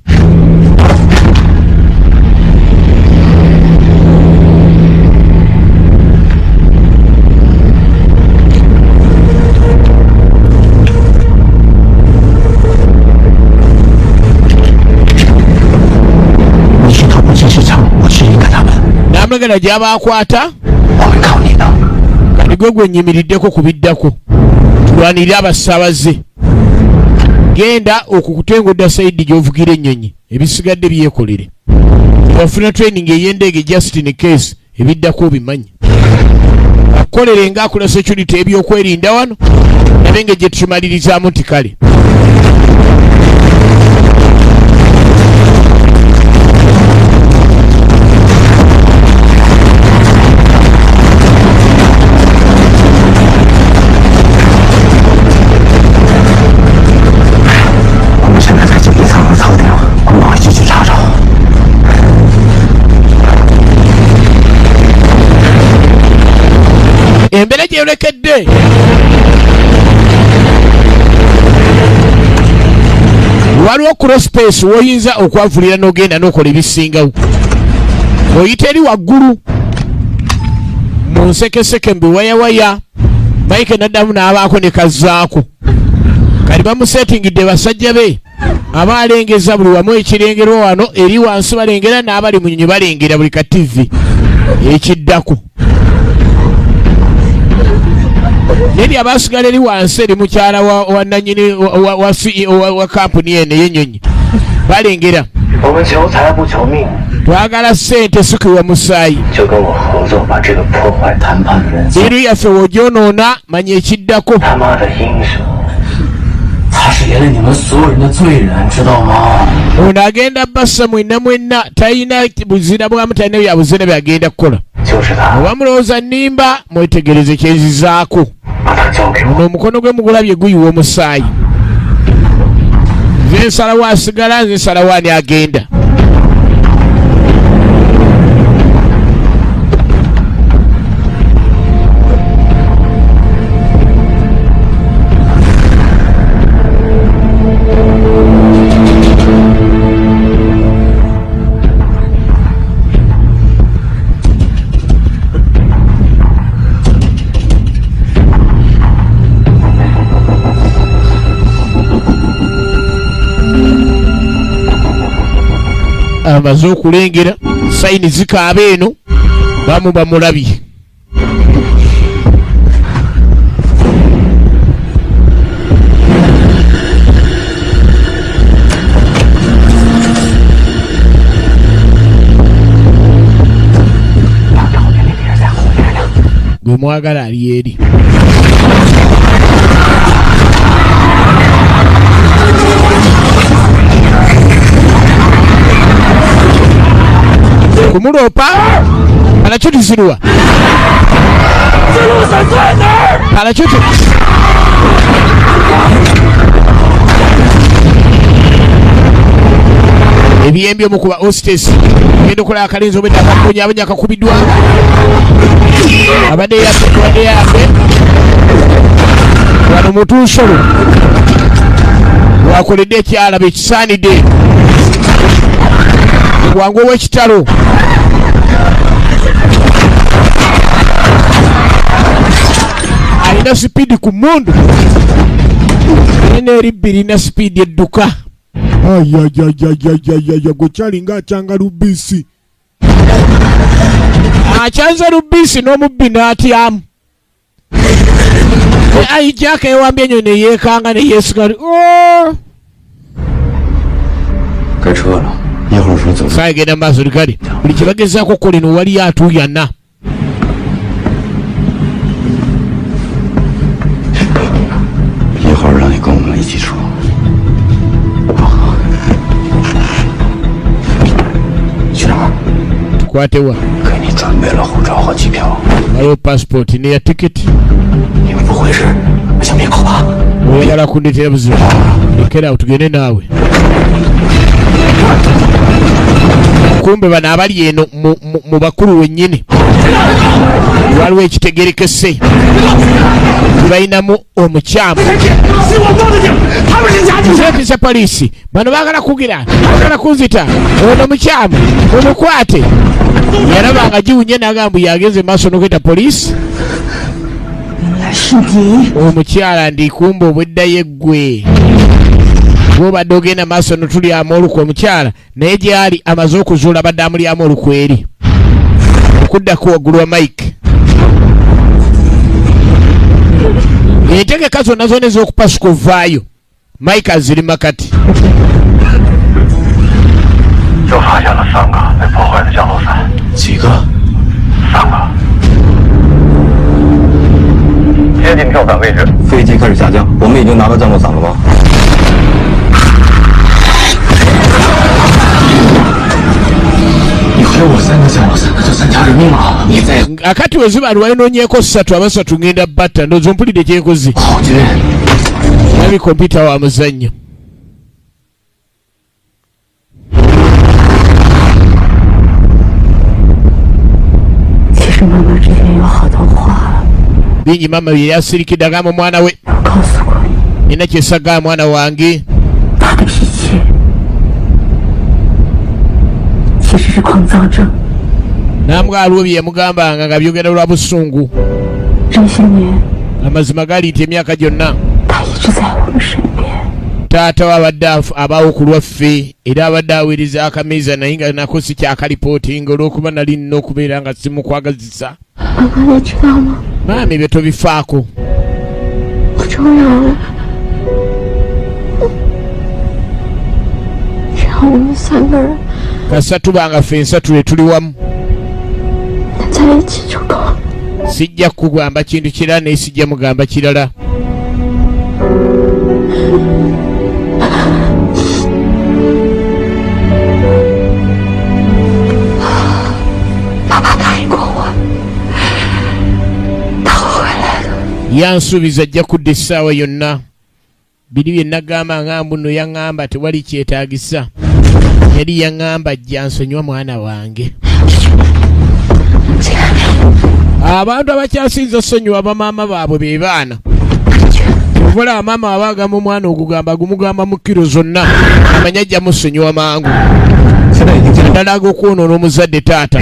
Namulagala gyaba akwata kati gwe gwenyimiriddeko ku biddako tulwanirire abasaabaze. Genda okukutengodda sayidi gy'ovugira ennyonyi, ebisigadde byekolere. Wafuna training ey'endeege just in case ebiddako obimanyi. Akolere nga akola security ebyokwerinda wano nabe nga gye tukimalirizamu nti kale. Embeera gyeyolekedde waliwo crosspace woyinza okwavulira n'ogenda n'okola ebisingawo, oyita eri waggulu mu nsekeseke mu biwayawaya. Mike naddamu n'abaako ne kazzaako. Kati bamusetingidde basajja be aba alengeza buli wamu ekirengerwa wano eri wansi balengera n'abali mu nyonyi balengera buli ka TV ekiddako. Neri abasigala eri wansi eri mukyala wa nanyini wa CEO wa kampuni eno ey'ennyonyi balengera. Twagala ssente sikiwa musaayi. Diiru yaffe w'ogyonoona manya ekiddako. Ono agenda bassa mwenna mwenna, talina buzira bwamu, talina bya buzira byagenda kukola. Oba mulowooza nnimba, mwetegereze kyenzizaako. Ono omukono gwe mugulabye guyiwa omusaayi. Nze nsalawo asigala, nze nsalawo ani agenda. Amaze okulengera sayini zikaaba eno, bamu bamulabye. Gwe mwagala ali eri. Kumuloopa parachuti ziriwa? Parachuti ebyembi omukuba hostess genda okola akalenzi obwedda akakubonyabonya akakubiddwa abadde yaffe abadde yaffe wano mutunsolo wakoledde ekyalaba ekisaanidde bwangu ow'ekitalo. Alina sipiidi ku mundu ena eri bbiri na sipiidi edduka. Ayayayayayaya, gwe kyalinga akyanga lubisi, akyanze lubisi n'omubbi n'atyamu. Ayi Jack ewambye enyo ne yeekanga ne yeesiga. Oh! Saa egenda mu maaso likali buli kye bagezaako okukola eno waliyo atuuyana. Tukwatewa waliwo passport neya tiketi. Oyagala kundetera buzibu, lekera awo tugende naawe. Kumbe bano abali eno mu bakulu wennyini waliwo ekitegerekese, balinamu omukyamu. Zeepisa poliisi, bano baagala kugira, baagala kunzita, ono mukyamu, mumukwate. Yalaba nga giwunye n'agamba yagenze maaso n'okweta poliisi. Omukyala ndikumba obweddayo eggwe gwobadde ogenda maaso notulyamu olukwe omukyala, naye gyali amaze okuzuula abadde amulyamu olukweri okuddako waggulu wa Mike. Entegeka zonna zonna ez'okupasuka ovaayo Mike aziri makati. 又发现了三个被破坏的降落伞。几个？三个。接近跳伞位置。飞机开始下降，我们已经拿到降落伞了吗？你还我三个降落伞，那就三条人命了。你再 Akati weziba lwalinoonyeeko ssatu, abasatu ngenda batta. Ndowooza ompulidde kyenkozi. 好军， Nabi kompyuta wa muzannyo. 其实妈妈之前有好多话 Bingi maama bye yasirikidde agamba omwana we. 没有告诉过你， Nina kyesagaa mwana wange. 他的脾气其实是狂躁症。 Namugamba aliwo bye yamugambanga nga byogera lwa busungu. 这些年 Amazima gali nti emyaka gyonna 他一直在我们身边。 taata we abadde abaawo ku lwaffe era abadde aweereza akameeza, naye nga nako si kyakalipootinga olw'okuba nali nina okubeera nga simukwagazisa. 妈妈，你知道吗？ Maama, ebyo tobifaako. 不重要了，只要我们三个人 Kasita tuba nga ffe ensatu lwe tuli wamu, 能在一起就够了。 sijja kukugamba kintu kirala, naye sijja mugamba kirala. 爸爸答应过我，他会回来的。 Yansuubiza ajja kudda essaawa yonna. Biri bye nagamba nga mbuno yaŋŋamba tewali kyetaagisa, yali yaŋŋamba ajja nsonyiwa mwana wange. Abantu abakyasinza osonyiwa bamaama baabwe be baana. Ovola maama aba agamba omwana ogugamba gumugamba mu kiro zonna, amanye ajja musonyiwa mangu, 现在已经进入。 naddala ag'okwonoona omuzadde taata.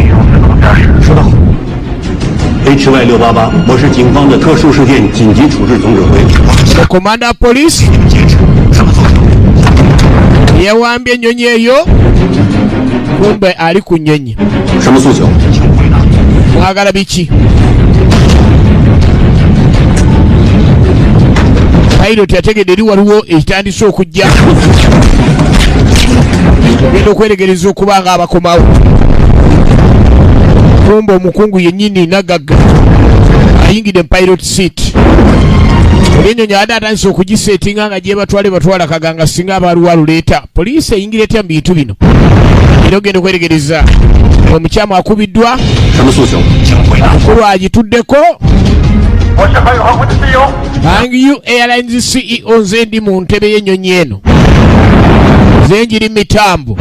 收到。 HY 688，我是警方的特殊事件紧急处置总指挥。 Komanda wa poliisi yawambye ennyonyi eyo, kumbe ali ku nnyonyi. 什么诉求？ Mwagala biki? Pilot yategedde eri waliwo ekitandise okujja, ogenda okweregereza okuba nga abakomawo, kumbe omukungu yennyini nagagga ayingidde mu pilot seat. Oli ennyonyi abadde atandise okugiseetinga nga gyebatwale batwala kaganga singa abaluwa aluleeta. Poliisi eyingira etya mu bintu bino? Era ogenda okweregereza omukyamu akubiddwa. 什么诉求？ Mukulu agituddeko. 我是海宇航空的 CEO。 Hangyu Airlines CEO, nze ndi mu ntebe y'ennyonyi eno, nze njiri mitambo.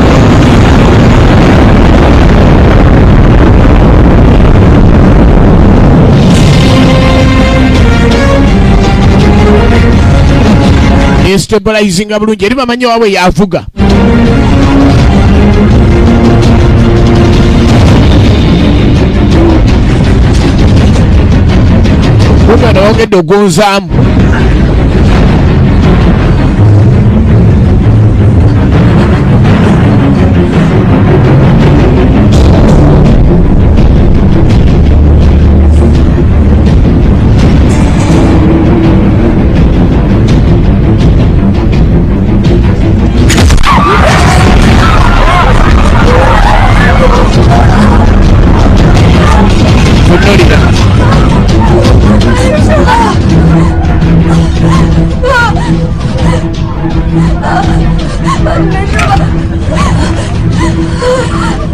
Estabilizinga bulungi eri bamanyi waabwe yavuga. Kumbe nawongedde ogonzaamu. Tunuulira.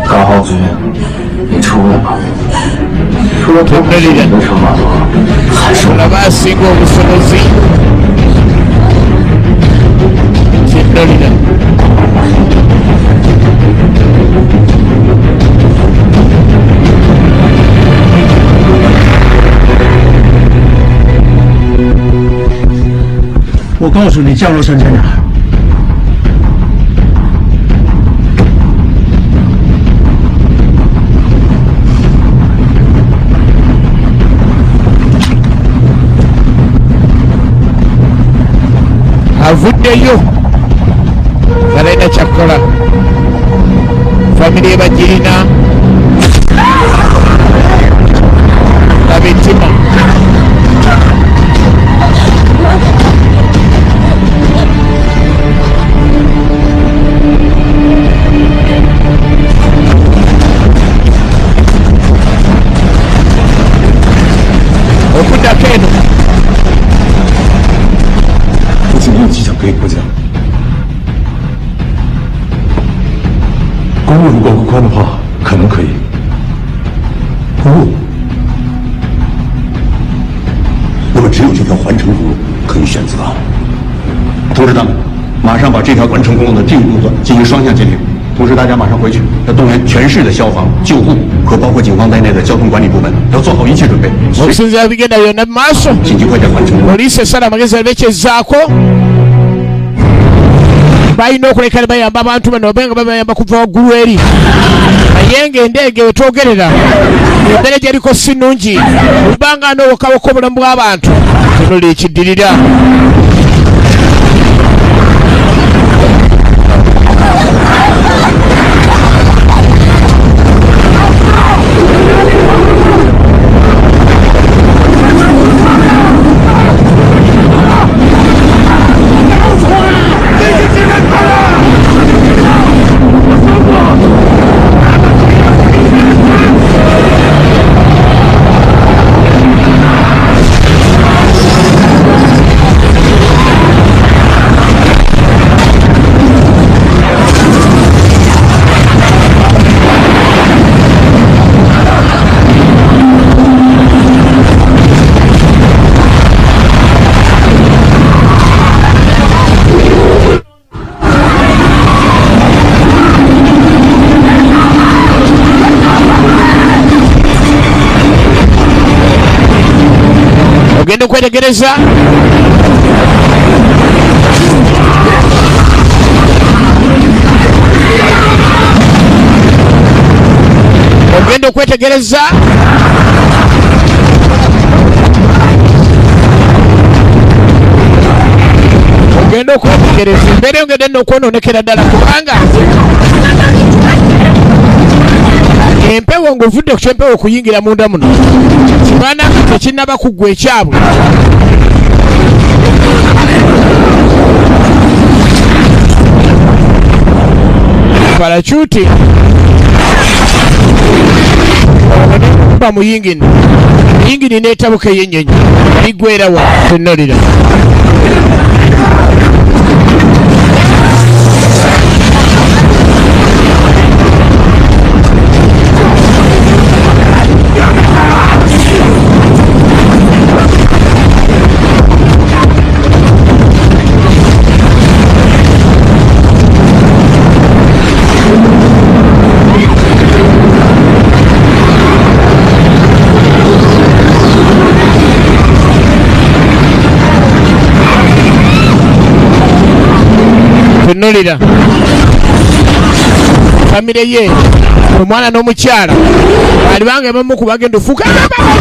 高浩军，你出来吧。除了 Tunuulira. 你的筹码多，还是 Olaba asinga obusobozi. Tunuulira. 我告诉你，降落伞在哪儿？Avuddeyo nga talina kyakukola, famire bagirina laba ettima. Okuddako eno 附近没有迹象可以过江。公路如果够宽的话，可能可以。公路，那么只有这条环城公路可以选择。通知他们，马上把这条环城公路的定路段进行双向截停。同时，大家马上回去，要动员全市的消防、救护和包括警方在内的交通管理部门，要做好一切准备，随时 Okusinziira bigenda byonna mu maaso, 紧急快件环城公路。 Poliisi esala amagezi abekyezaako balina okuleka ne bayamba abantu bano babe nga babayamba kuva waggulu eri, naye ng'endeege wetwogerera embeera gyeriko si nnungi kubanga n'obukaboko obulamu bw'abantu tunula ekiddirira. Ogenda okwetegereza ogenda okwetegereza ogenda okwetegereza embeera eyongedde nno okwononekera ddala kubanga empewo ng'ovudde ku kyempewo okuyingira munda muno kibaana nga tekinnaba kuggwa ekyabwe. Parachuti ba mu yingini, yingini n'etabuka ey'ennyonyi liggwerawa tennolira. Tunulira famire ye, omwana n'omukyala alibanga ebamu ku bagenda ofuuka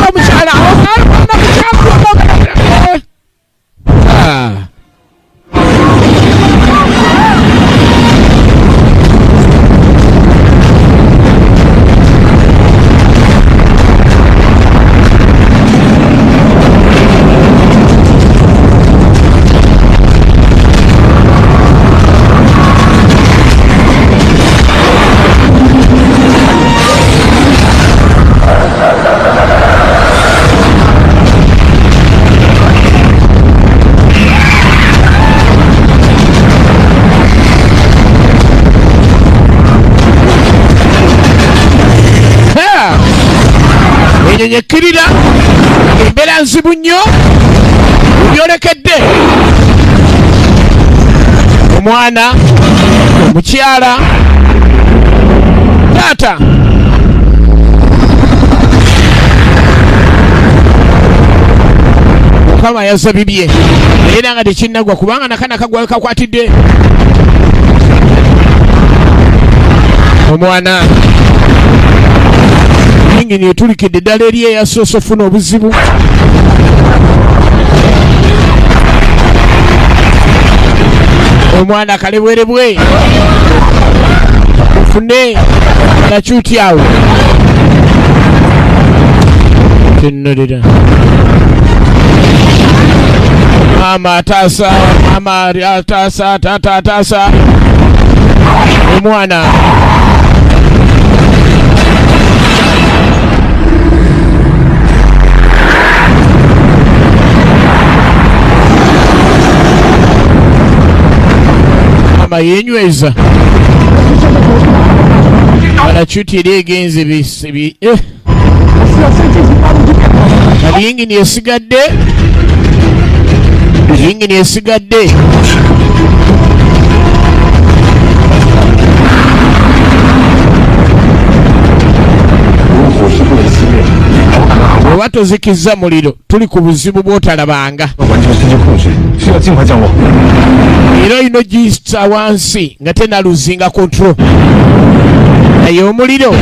omukyala. Ah. Ha! Ennyonyi ekkirira, embeera nzibu nnyo byolekedde omwana, omukyala, taata. Mukama yazza bibye era nga tekinnagwa kubanga nakana kagwa kakwatidde omwana. Yingini etulikidde ddala eri eyasoose ofuna obuzibu. Omwana kalebwerebwe ofune nakyuti awo tunnulira maama ataasa, maama ataasa, taata ataasa omwana. Maama yenyweza parachuti eri egenze bisi. Kati yingini esigadde, yingini esigadde. Oba tozikizza muliro, tuli ku buzibu bw'otalabanga. 完成失去控制，需要尽快降落。 Era olina ogiyisa wansi nga tenaluzinga control, naye omuliro.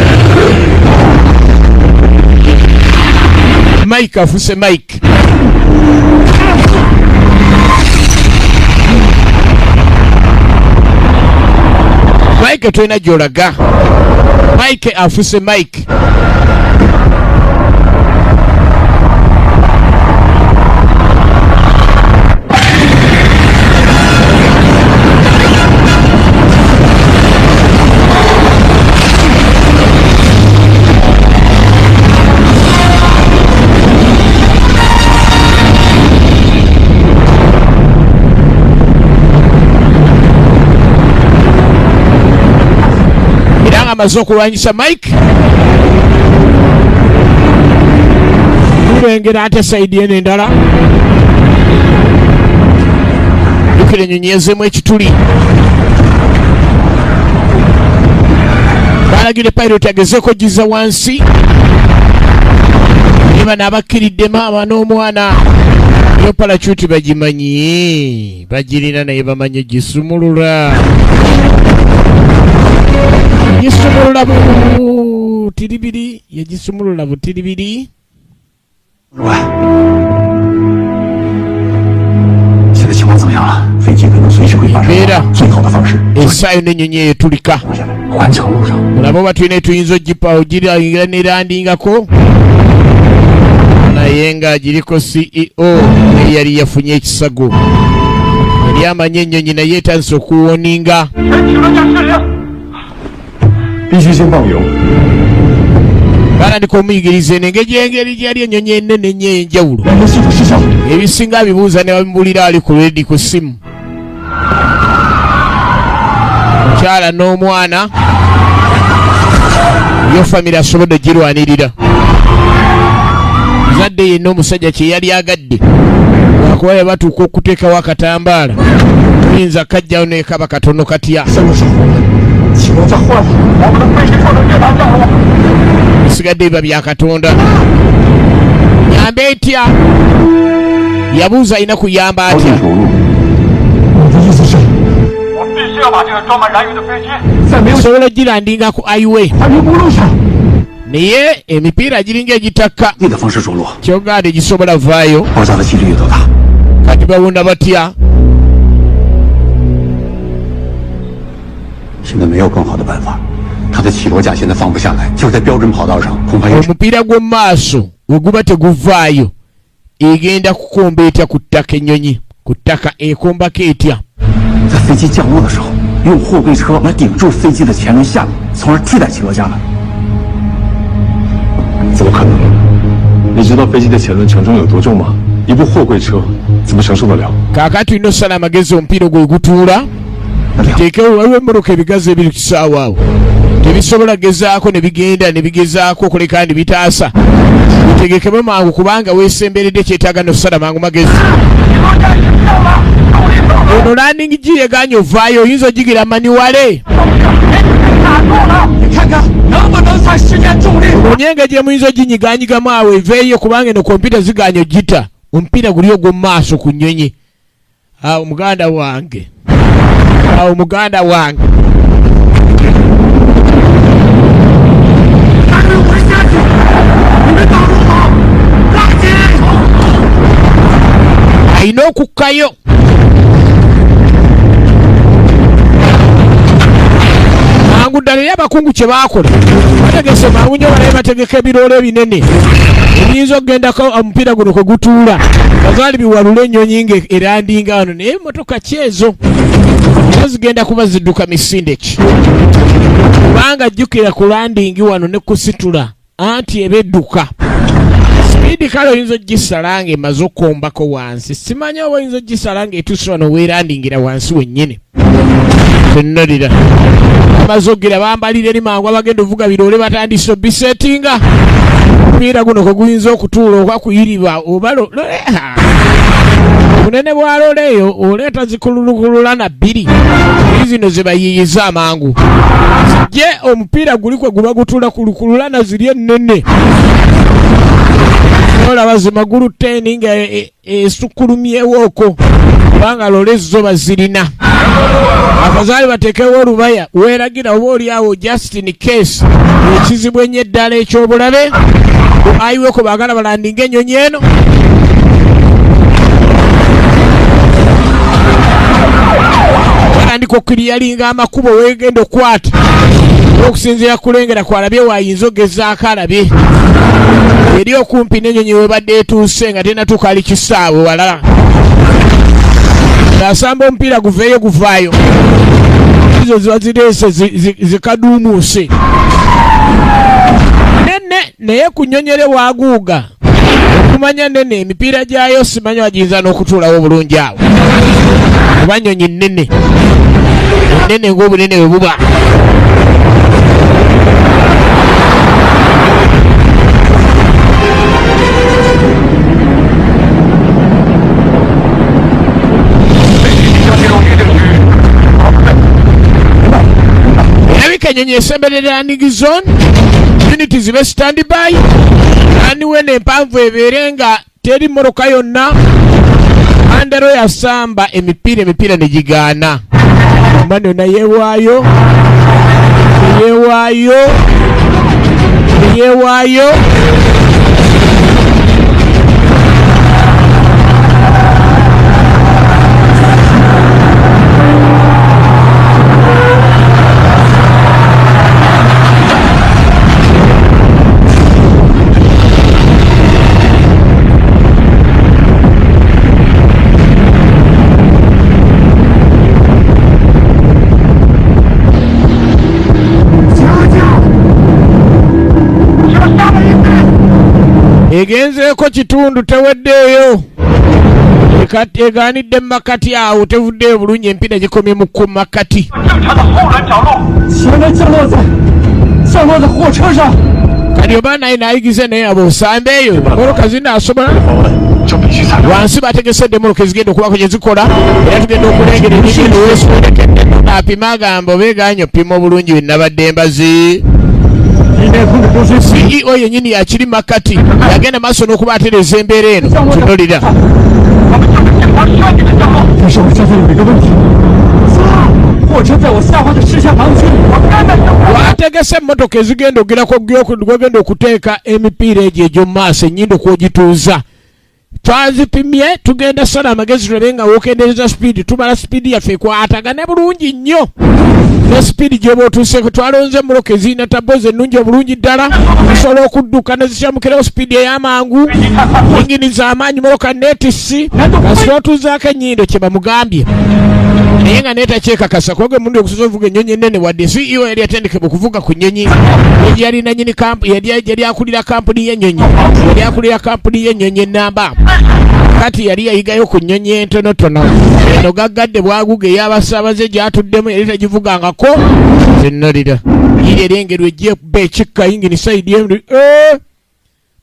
Mike afuse Mike. Mike tolina gy'olaga. Mike afuse Mike. Era nga amaze okulwanyisa Mike, tulengera ate side eno endala. Jjukira ennyonyi yazzeemu ekituli. Balagire pilot agezeeko giza wansi, naye bano abakkiridde maama n'omwana. Yo parachute bagimanyi, bagirina, naye bamanyi gisumulula, gisumulula butiribiri, yagisumulula butiribiri. 主管，现在情况怎么样了？飞机可能随时会发生 Embeera. 最好的方式 Essaayo n'ennyonyi eyo etulika. 降下来。 环城路上， Olaba oba tulina tuyinza ogipa ogirangira nerandingako, naye ng'agiriko CEO naye yali yafunye ekisago, yali amanyi ennyonyi naye etandise okuwoninga. 全体轮驾失灵。 必须先放油。 Batandika omuyigiriza eno engeri engeri gyeyali ennyonyi ennene ennyo ey'enjawulo. 两个系统失效， Ebisinga abibuuza ne babimubulira ali ku redi ku ssimu. Mukyala n'omwana, yo famire asobodde ogirwanirira. Muzadde yenna omusajja kye yali agadde, lwakuba bwe batuuka okuteekawo akatambaala tuyinza kajjawo nekaba katono katya. 三个失火了，起落架坏了。 我们的飞机可能越难降落。 Bisigadde biba bya Katonda. Yamba etya? Yabuuza alina kuyamba 高 atya? 进手入，我的意思是， 我必须要把这个装满燃油的飞机 在没有 Osobola ogirandinga ku highway, 环平公路上 naye emipiira giringa egitakka. 地的方式着陆， Kyogaade gisobola vaayo. 爆炸的几率有多大？ Kati bawunda batya? 现在没有更好的办法，它的起落架现在放不下来，就在标准跑道上，恐怕也只 Omupiira gw'omu maaso we guba teguvaayo, egenda kukomba etya ku ttaka? Ennyonyi ku ttaka ekombako etya? 在飞机降落的时候，用货柜车来顶住飞机的前轮下面，从而替代起落架呢？ 怎么可能？你知道飞机的前轮承重有多重吗？一部货柜车怎么承受得了？ Kaakati tulina osala amagezi omupiira gwe gutuula tuteekewo. Waliwo emmotoka ebigazi ebiri ku kisaawe awo, tebisobola gezaako ne bigenda ne bigezaako okuleka ndi bitaasa. Bitegekebwe mangu kubanga weesemberedde, kyetaaga nosala mangu magezi. 起落架已经掉了，动力受 Ono landing gear eganye ovaayo, oyinza ogigira manual. 卡住了。你看看能不能再施加重力？ Onye engeri gye muyinza oginyiganyigamu awo eveeyo, kubanga eno kompyuta ziganye ogita. Omupiira guli ogw'omu maaso ku nnyonyi. Awo muganda wange, awo muganda wange. Alina okukkayo. Mangu ddala era abakungu kye baakola bategese mangu nnyo balabe bategeka ebiroolo ebinene ebiyinza okugendako omupiira guno kwe gutuula bazaali biwalula ennyonyi nga erandinga wano, naye emotoka ki ezo era zigenda kuba zidduka misinde ki, kubanga jjukira ku landingi wano ne kusitula anti eba edduka sipiidi. Kale oyinza ogisala nga emaze okukombako wansi, simanyi oba oyinza ogisala nga etuuse wano weerandingira wansi wennyini. Tennalira amaze okugira bambalira eri mangu abagenda ovuga biroole batandise obisetinga omupiira guno kwe guyinza okutuula oba kuyiriba oba obunene bwa loole eyo oleeta zikululukulula bbiri zino ze bayiiyiza amangu je omupiira guli kwe guba gutuula ku lukululana ziri ennene olaba zimagulu teni nga esukkulumyewooko kubanga loole zo bazirina abazaali bateekewo olubaya weeragira oba oli awo just in case ekizibu ennyo eddala eky'obulabe ayiweko baagala balandinga ennyonyi eno. Batandika okukiriyalinga amakubo wegenda okukwata okusinziira kulengera kwalabye wayinza ogezaako alabye eri okumpi n'ennyonyi webadde etuuse nga tenatuuka ali kisaawe walala ng'asamba omupiira guveeyo guvaayo ezo ziba zireese zikaduumuuse nene naye ku nnyonyi ere waaguuga okumanya nene emipiira gyayo simanyi wagiyinza n'okutuulawo obulungi awo kuba nnyonyi nnene ennene ng'obunene bwe buba. Erabika ennyonyi esemberera landing zone, unit zibe stand by aniweno empanvu ebeere nga teri mmotoka yonna. Andero yasamba emipiira emipiira ne gigaana mani yonna yeewaayo yeewaayo yeewaayo. Egenzeeko kitundu teweddeeyo, egaanidde mu makati awo tevuddeeyo bulungi, empira gikomye mu ku makati. 前面降落在降落在货车上。 Kati oba naye nayigize naye abo osambe eyo mmotoka zinaasobola wansi bategese emmotoka ezigenda okubako gye zikola era tugenda okulengera ebigenda weesobolekedde apima agamba oba egaanye opima obulungi bwe nabadde mbazi. 地面控制中心 CEO yennyini yakiri makati yagenda maaso n'okuba atereeza embeera eno tunulira. 但是我现在有一个问题，货车在我下方的视线盲区，我根本就 Wategese emmotoka ezigenda ogirako gwegenda okuteeka emipiira egyo egy'omu maaso ennyindo kwogituuza twazipimye, tugenda sala amagezi tulabe nga wokendereza sipiidi tumala sipiidi yaffe ekwatagane bulungi nnyo ne sipiidi gy'oba otuuseeko. Twalonze emmotoka ezirina turbo ennungi obulungi ddala zisobola okudduka ne zikyamukirawo sipiidi ey'amangu, yingini z'amaanyi, mmotoka neetisi kasita otuuzaako ennyindo kye bamugambye naye nga neetakyekakasa kubanga omundi okusobola ovuga ennyonyi ennene wadde CEO yali yatendekebwa okuvuga ku nnyonyi yali nanyini yali akulira kampuni y'ennyonyi, yali akulira kampuni y'ennyonyi ennamba, kati yali yayigayo ku nnyonyi entonotono eno gaggadde bwaguga ey'abasaabaze gy'atuddemu yali tagivugangako. Zenalira yiri erengerwa ejja ekuba ekikka yingini side emu.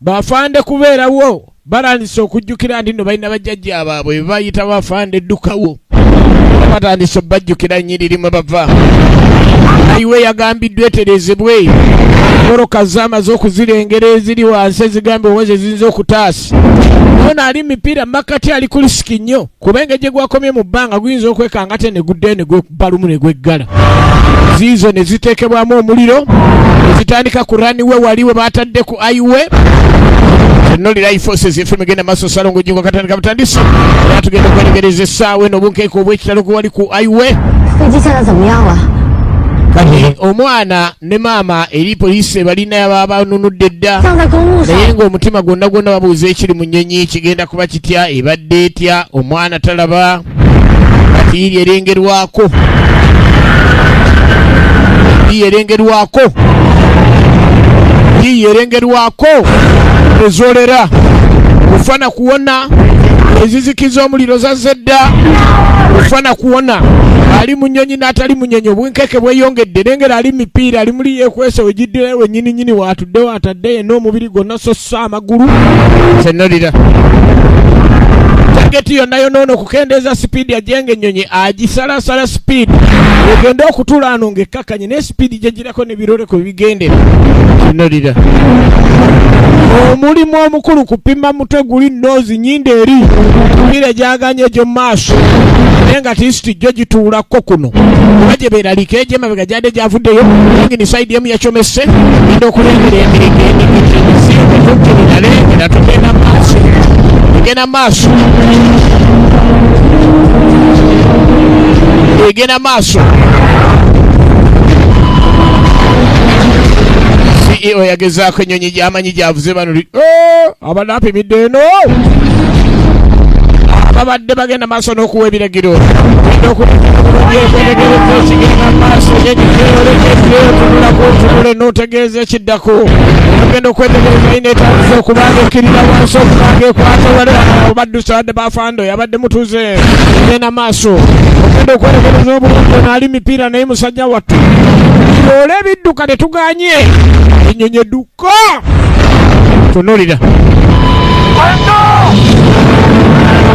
Bafande kubeerawo batandise okujjukira nti nno balina bajjajja baabwe be bayita bafande eddukawo, batandise obbajjukira nnyiriri mwe bava. Ayiwe yagambiddwa eterezebwe mmotoka zamaze okuzirengera eziri wansi ezigambye oba ze ziyinza okutaasa. Ono ali mipiira makati ali ku lisiki nnyo kuba engeri gye gwakomye mu bbanga guyinza okwekanga ate ne guddayo ne gwekuba lumu ne gweggala. Ziizo ne ziteekebwamu omuliro ne zitandika ku runway wali we baatadde ku highway. Nolira Forces FM egenda maaso. Salongo Jingo katandika butandisi era tugenda okwetegereza essaawa eno obunkeeka obw'ekitalo ku wali ku highway. 飞机现在怎么样了？ Kati omwana ne maama eri poliisi balina babanunudde dda, 像在公路上 naye ng'omutima gwonna gwonna babuuza ekiri mu nnyonyi kigenda kuba kitya, ebadde etya, omwana talaba. Kati iri erengerwako, iri erengerwako, iri erengerwako ezolera kufana kuwona ezizikiza omuliro zazze dda kufana kuwona ali mu nnyonyi n'atali mu nnyonyi. Obwenkeke bweyongedde. Lengera ali mipiira ali muli yeekwese wegiddirayo wennyini nnyini waatudde waatadde yenna omubiri gwonna sossa amagulu senolira target yonna yonna ono okukendeeza sipiidi ajenga ennyonyi agisalasala sipiidi egende okutuula ano ng'ekkakkanye naye sipiidi gyegirako nebiroleko bigendera. Senolira omulimu omukulu kupima mutwe guli nose nyindo eri emipiira gyaganye egyo mu maaso naye nga tisiti gyo gituulako kuno oba gye beeraliika egy'emabega gyadde gyavuddeyo engini side emu yakyomese. Genda okulengera emirige emigiti emizimbe tukkirira tugenda maaso, egenda maaso, egenda maaso. CEO yagezaako ennyonyi gy'amanyi gyavuze bano Oh, abadde apimidde eno babadde bagenda maaso n'okuwa ebiragiro. Genda okwetegereza ekigenda maaso gyegikyolekedde otunulako otunule n'otegeeza ekiddako. Ogenda okwetegereza ina etandise okubanga ekkirira wansi okubanga ekwata wale obaddusa badde bafando yabadde mutuze genda maaso. Ogenda okwetegereza obulungi ono ali mipiira naye musajja wattu ole ebidduka tetuganye ennyonyi edduka. Tunulira,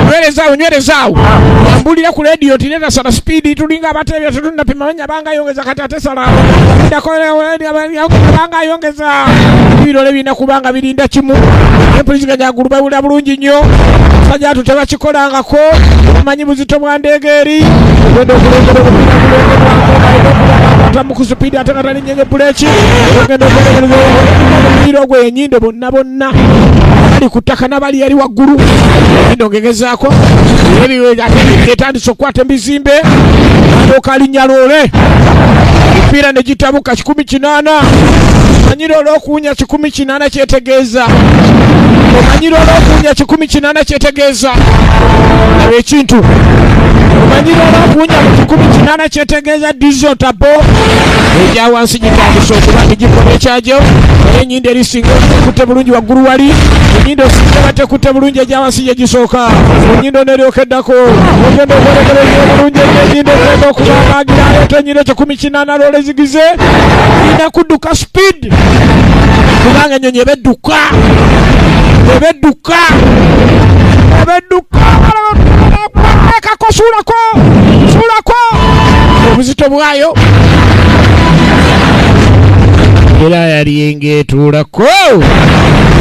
nywerezaawo, nywerezaawo. Yambulira ku rediyo nti leeta sala sipiidi tulinga abateebya tetunnapima manya banga ayongeza kati ate sala ddako banga ayongeza ebirole birina kubanga birinda kimu. Empuliziganya agulu bawulira bulungi nnyo. Sajja atu tebakikolangako omanyi buzito bwa ndeege eri ogenda okulengera obupiira bulengerwako ku sipiidi ate nga talinyenye buleeki. Ogenda okwetegereza omupiira ogwo enyindo bonna bonna bali ku ttaka n'abali eri waggulu. Enyindo ngegezaako etandise okukwata ebizimbe atuuka linnya loole emipiira ne gitabuka 180. Omanyire olw'okuwunya 180 kyetegeeza, omanyire olw'okuwunya 180 kyetegeeza ekintu, omanyire olw'okuwunya mu 180 kyetegeeza. Diesel turbo egya wansi gitandise okuba ngigikola ekyagyo naye enyindo erisinga ekutte bulungi waggulu wali enyindo singa batekutte bulungi egya wansi gye gisooka enyindo neryoka eddako. Ogenda okwerekereza obulungi enyindo egenda okubanga aleeta enyindo 180 loole zigize ina kudduka speed kubanga ennyonyi eba edduka, eba edduka, eba edduka. Kako suulako, suulako obuzito bwayo era yali ng'etuulako.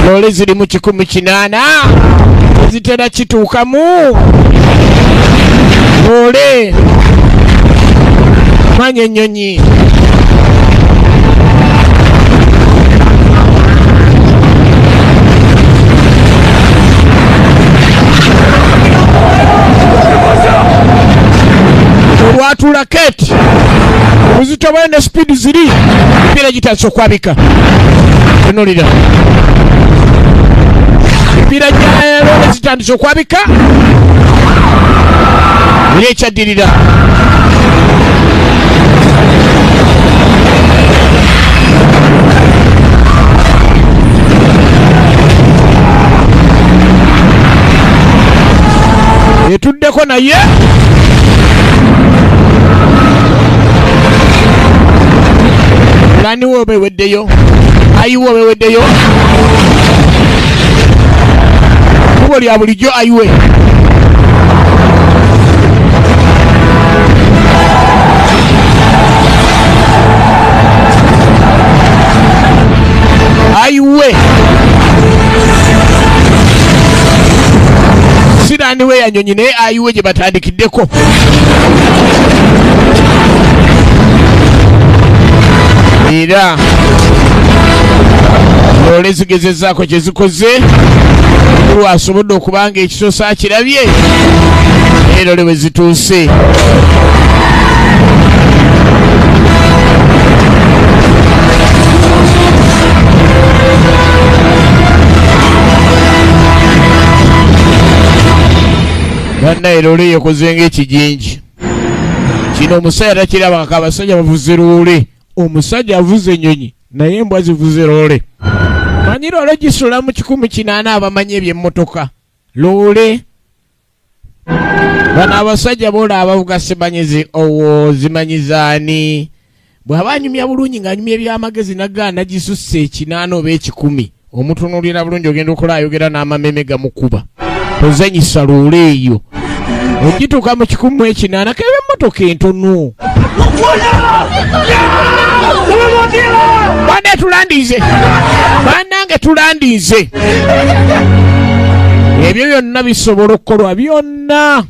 Loole ziri mu 180 zitera kituukamu loole manya ennyonyi. Olwatuula keti obuzito bwayo ne sipiidi ziri emipiira gitandise okwabika. Tunulira emipiira gya loole zitandise okwabika era ekyaddirira etuddeko naye laniwe oba eweddeyo ayiwe oba eweddeyo kubo lya bulijjo ayiwe ayiwe. Runway ya nyonyi naye ayiwe gye batandikiddeko. Era loole zigezezaako kye zikoze, mukulu asobodde okuba nga ekisoosa akirabye, naye loole bwe zituuse bannaye loole yekoze ng'ekijinji kino. Omusajja takirabanga, abasajja bavuze loole, omusajja avuze ennyonyi naye embwa zivuze loole. Manyi loole gisula mu 180, abamanyi ebyemmotoka loole. Bano abasajja boola abavuga simanyizi owo zimanyizaani, bw'aba anyumya bulungi ng'anyumya ebyamagezi nagaana gisusse 80 oba 100, omutunuulira bulungi ogenda okola ayogera n'amameme gamukuba. Tozanyisa loole eyo ogituuka mu 180 kebe emmotoka entono. Bane tulandize, banange tulandize. Ebyo byonna bisobola okukolwa byonna,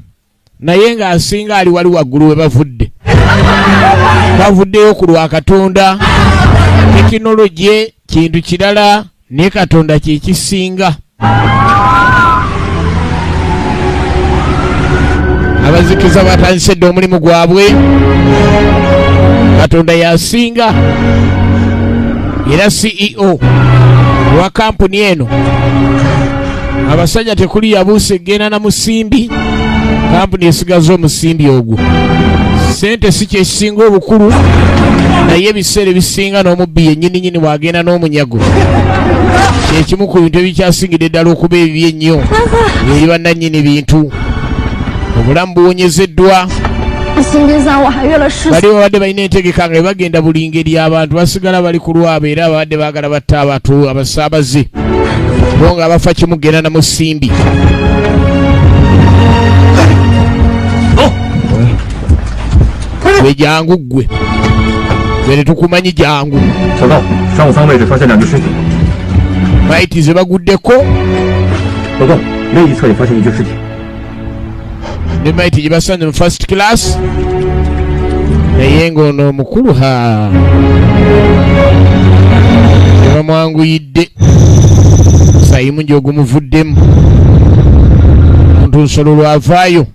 naye ng'asinga ali wali waggulu we bavudde, bavuddeyo ku lwa Katonda. Tekinologye kintu kirala, naye Katonda kyekisinga. Abazikiza batandise dda omulimu gwabwe. Katonda yasinga. Era CEO wa kampuni eno, abasajja tekuli yabuuse egenda na musimbi, kampuni esigaza omusimbi ogwo. Sente si kyekisinga obukulu, naye ebiseera ebisinga n'omubbi yennyini nyini bw'agenda n'omunyago, kyekimu ku bintu ebikyasingidde ddala okuba ebibi ennyo eri bannannyini bintu. Obulamu buwonyezeddwa. 新兵三，我还约了十 Bali babadde balina entegeka nga bagenda buli ngeri, abantu basigala bali ku lwabwe, era babadde baagala batta abantu abasaabaze bo nga bafa kimu genda na musimbi. Gwe jangu, ggwe gwe tetukumanyi, jangu. 小高，商务舱位置发现两具尸体。 Maiti ze baguddeko. 报告，另一侧也发现一具尸体。 Ne maiti gye basanze mu first class, naye ng'ono omukulu ha tebamwanguyidde, sayimu gy'ogumuvuddemu muntu nsolo lwavaayo.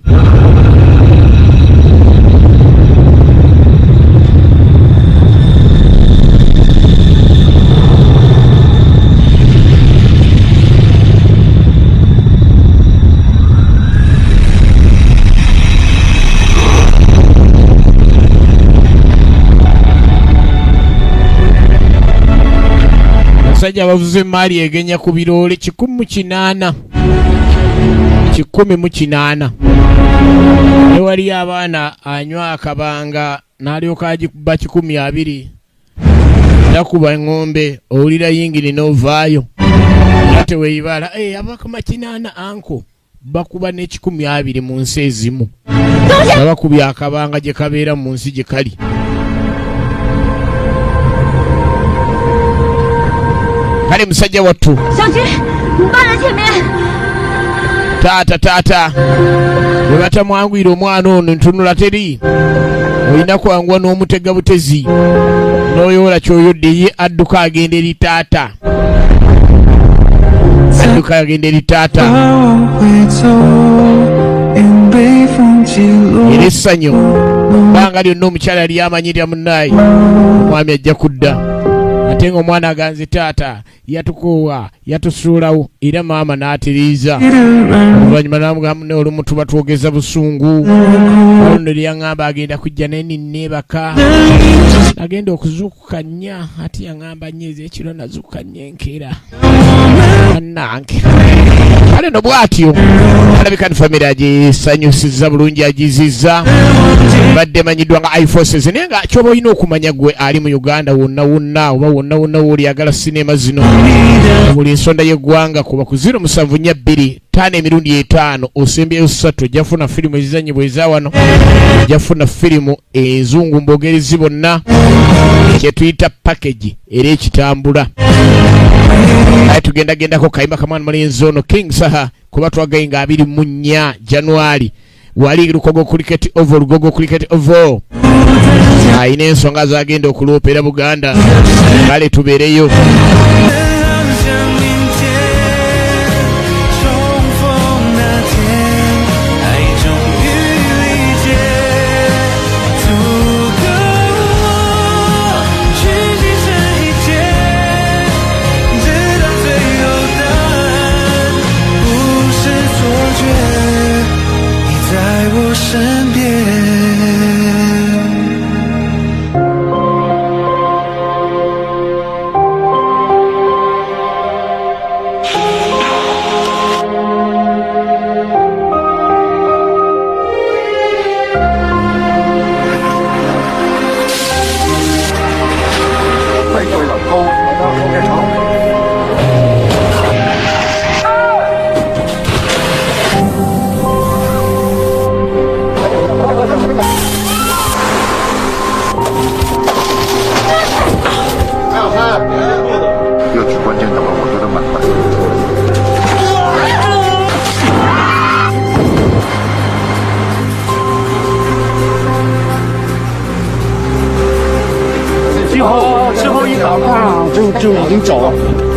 Abasajja bavuze emaali egenya ku biroole 180, 180. Ne waliyo abaana anywa akabanga n'alyoka agikuba 120, takuba eŋŋombe, owulira yingini n'ovaayo era teweeyibala. Eh, abakuma 80 anko bakuba n'20 mu nsi ezimu nga bakubye akabanga gye kabeera mu nsi gye kali. Kale musajja wattu. 小菊，你爸在前面。 Taata, taata, bwe batamwanguyira omwana ono ntunula teri, olina kwanguwa n'omutega butezi n'oyola kyoyodde. Ye adduka agenda eri taata, adduka agenda eri taata. 往回走，因被风记录。 Era essanyu bbanga lyonna omukyala yali amanyirira munaayi omwami ajja kudda, ate ng'omwana aganze taata yatukoowa yatusuulawo. Era maama n'atiriiza oluvannyuma n'amugamba, "Munne, olumu tuba twogeza busungu. Olwo lyaŋŋamba agenda kujja, naye ninneebaka, agenda okuzuukuka 4, ate yaŋŋamba 4 ez'ekiro, nazuukuka 4 enkeera." Bannange, kale no bw'atyo alabika ni famire agisanyusiza bulungi, agizizza. Badde manyiddwa nga iForces, naye nga kyoba olina okumanya gwe ali mu Uganda wonna wonna oba wonna wonna wooli agala sinema zino mu buli nsonda y'eggwanga, kuba ku 0742 555 osembyeyo 3, ojja kufuna firimu ezizanyibwa eza wano, ojja kufuna firimu enzungu mbogerezi bonna kyetuyita package era ekitambula. Aye tugendagendako kayimba kamwana mulenzi ono King Saha. Kuba twagaye nga 24 January wali Lugogo Cricket Oval, Lugogo Cricket Oval ayina ensonga zagenda okuloopera Buganda, kale tubeereyo. 最后一打，就已经走了。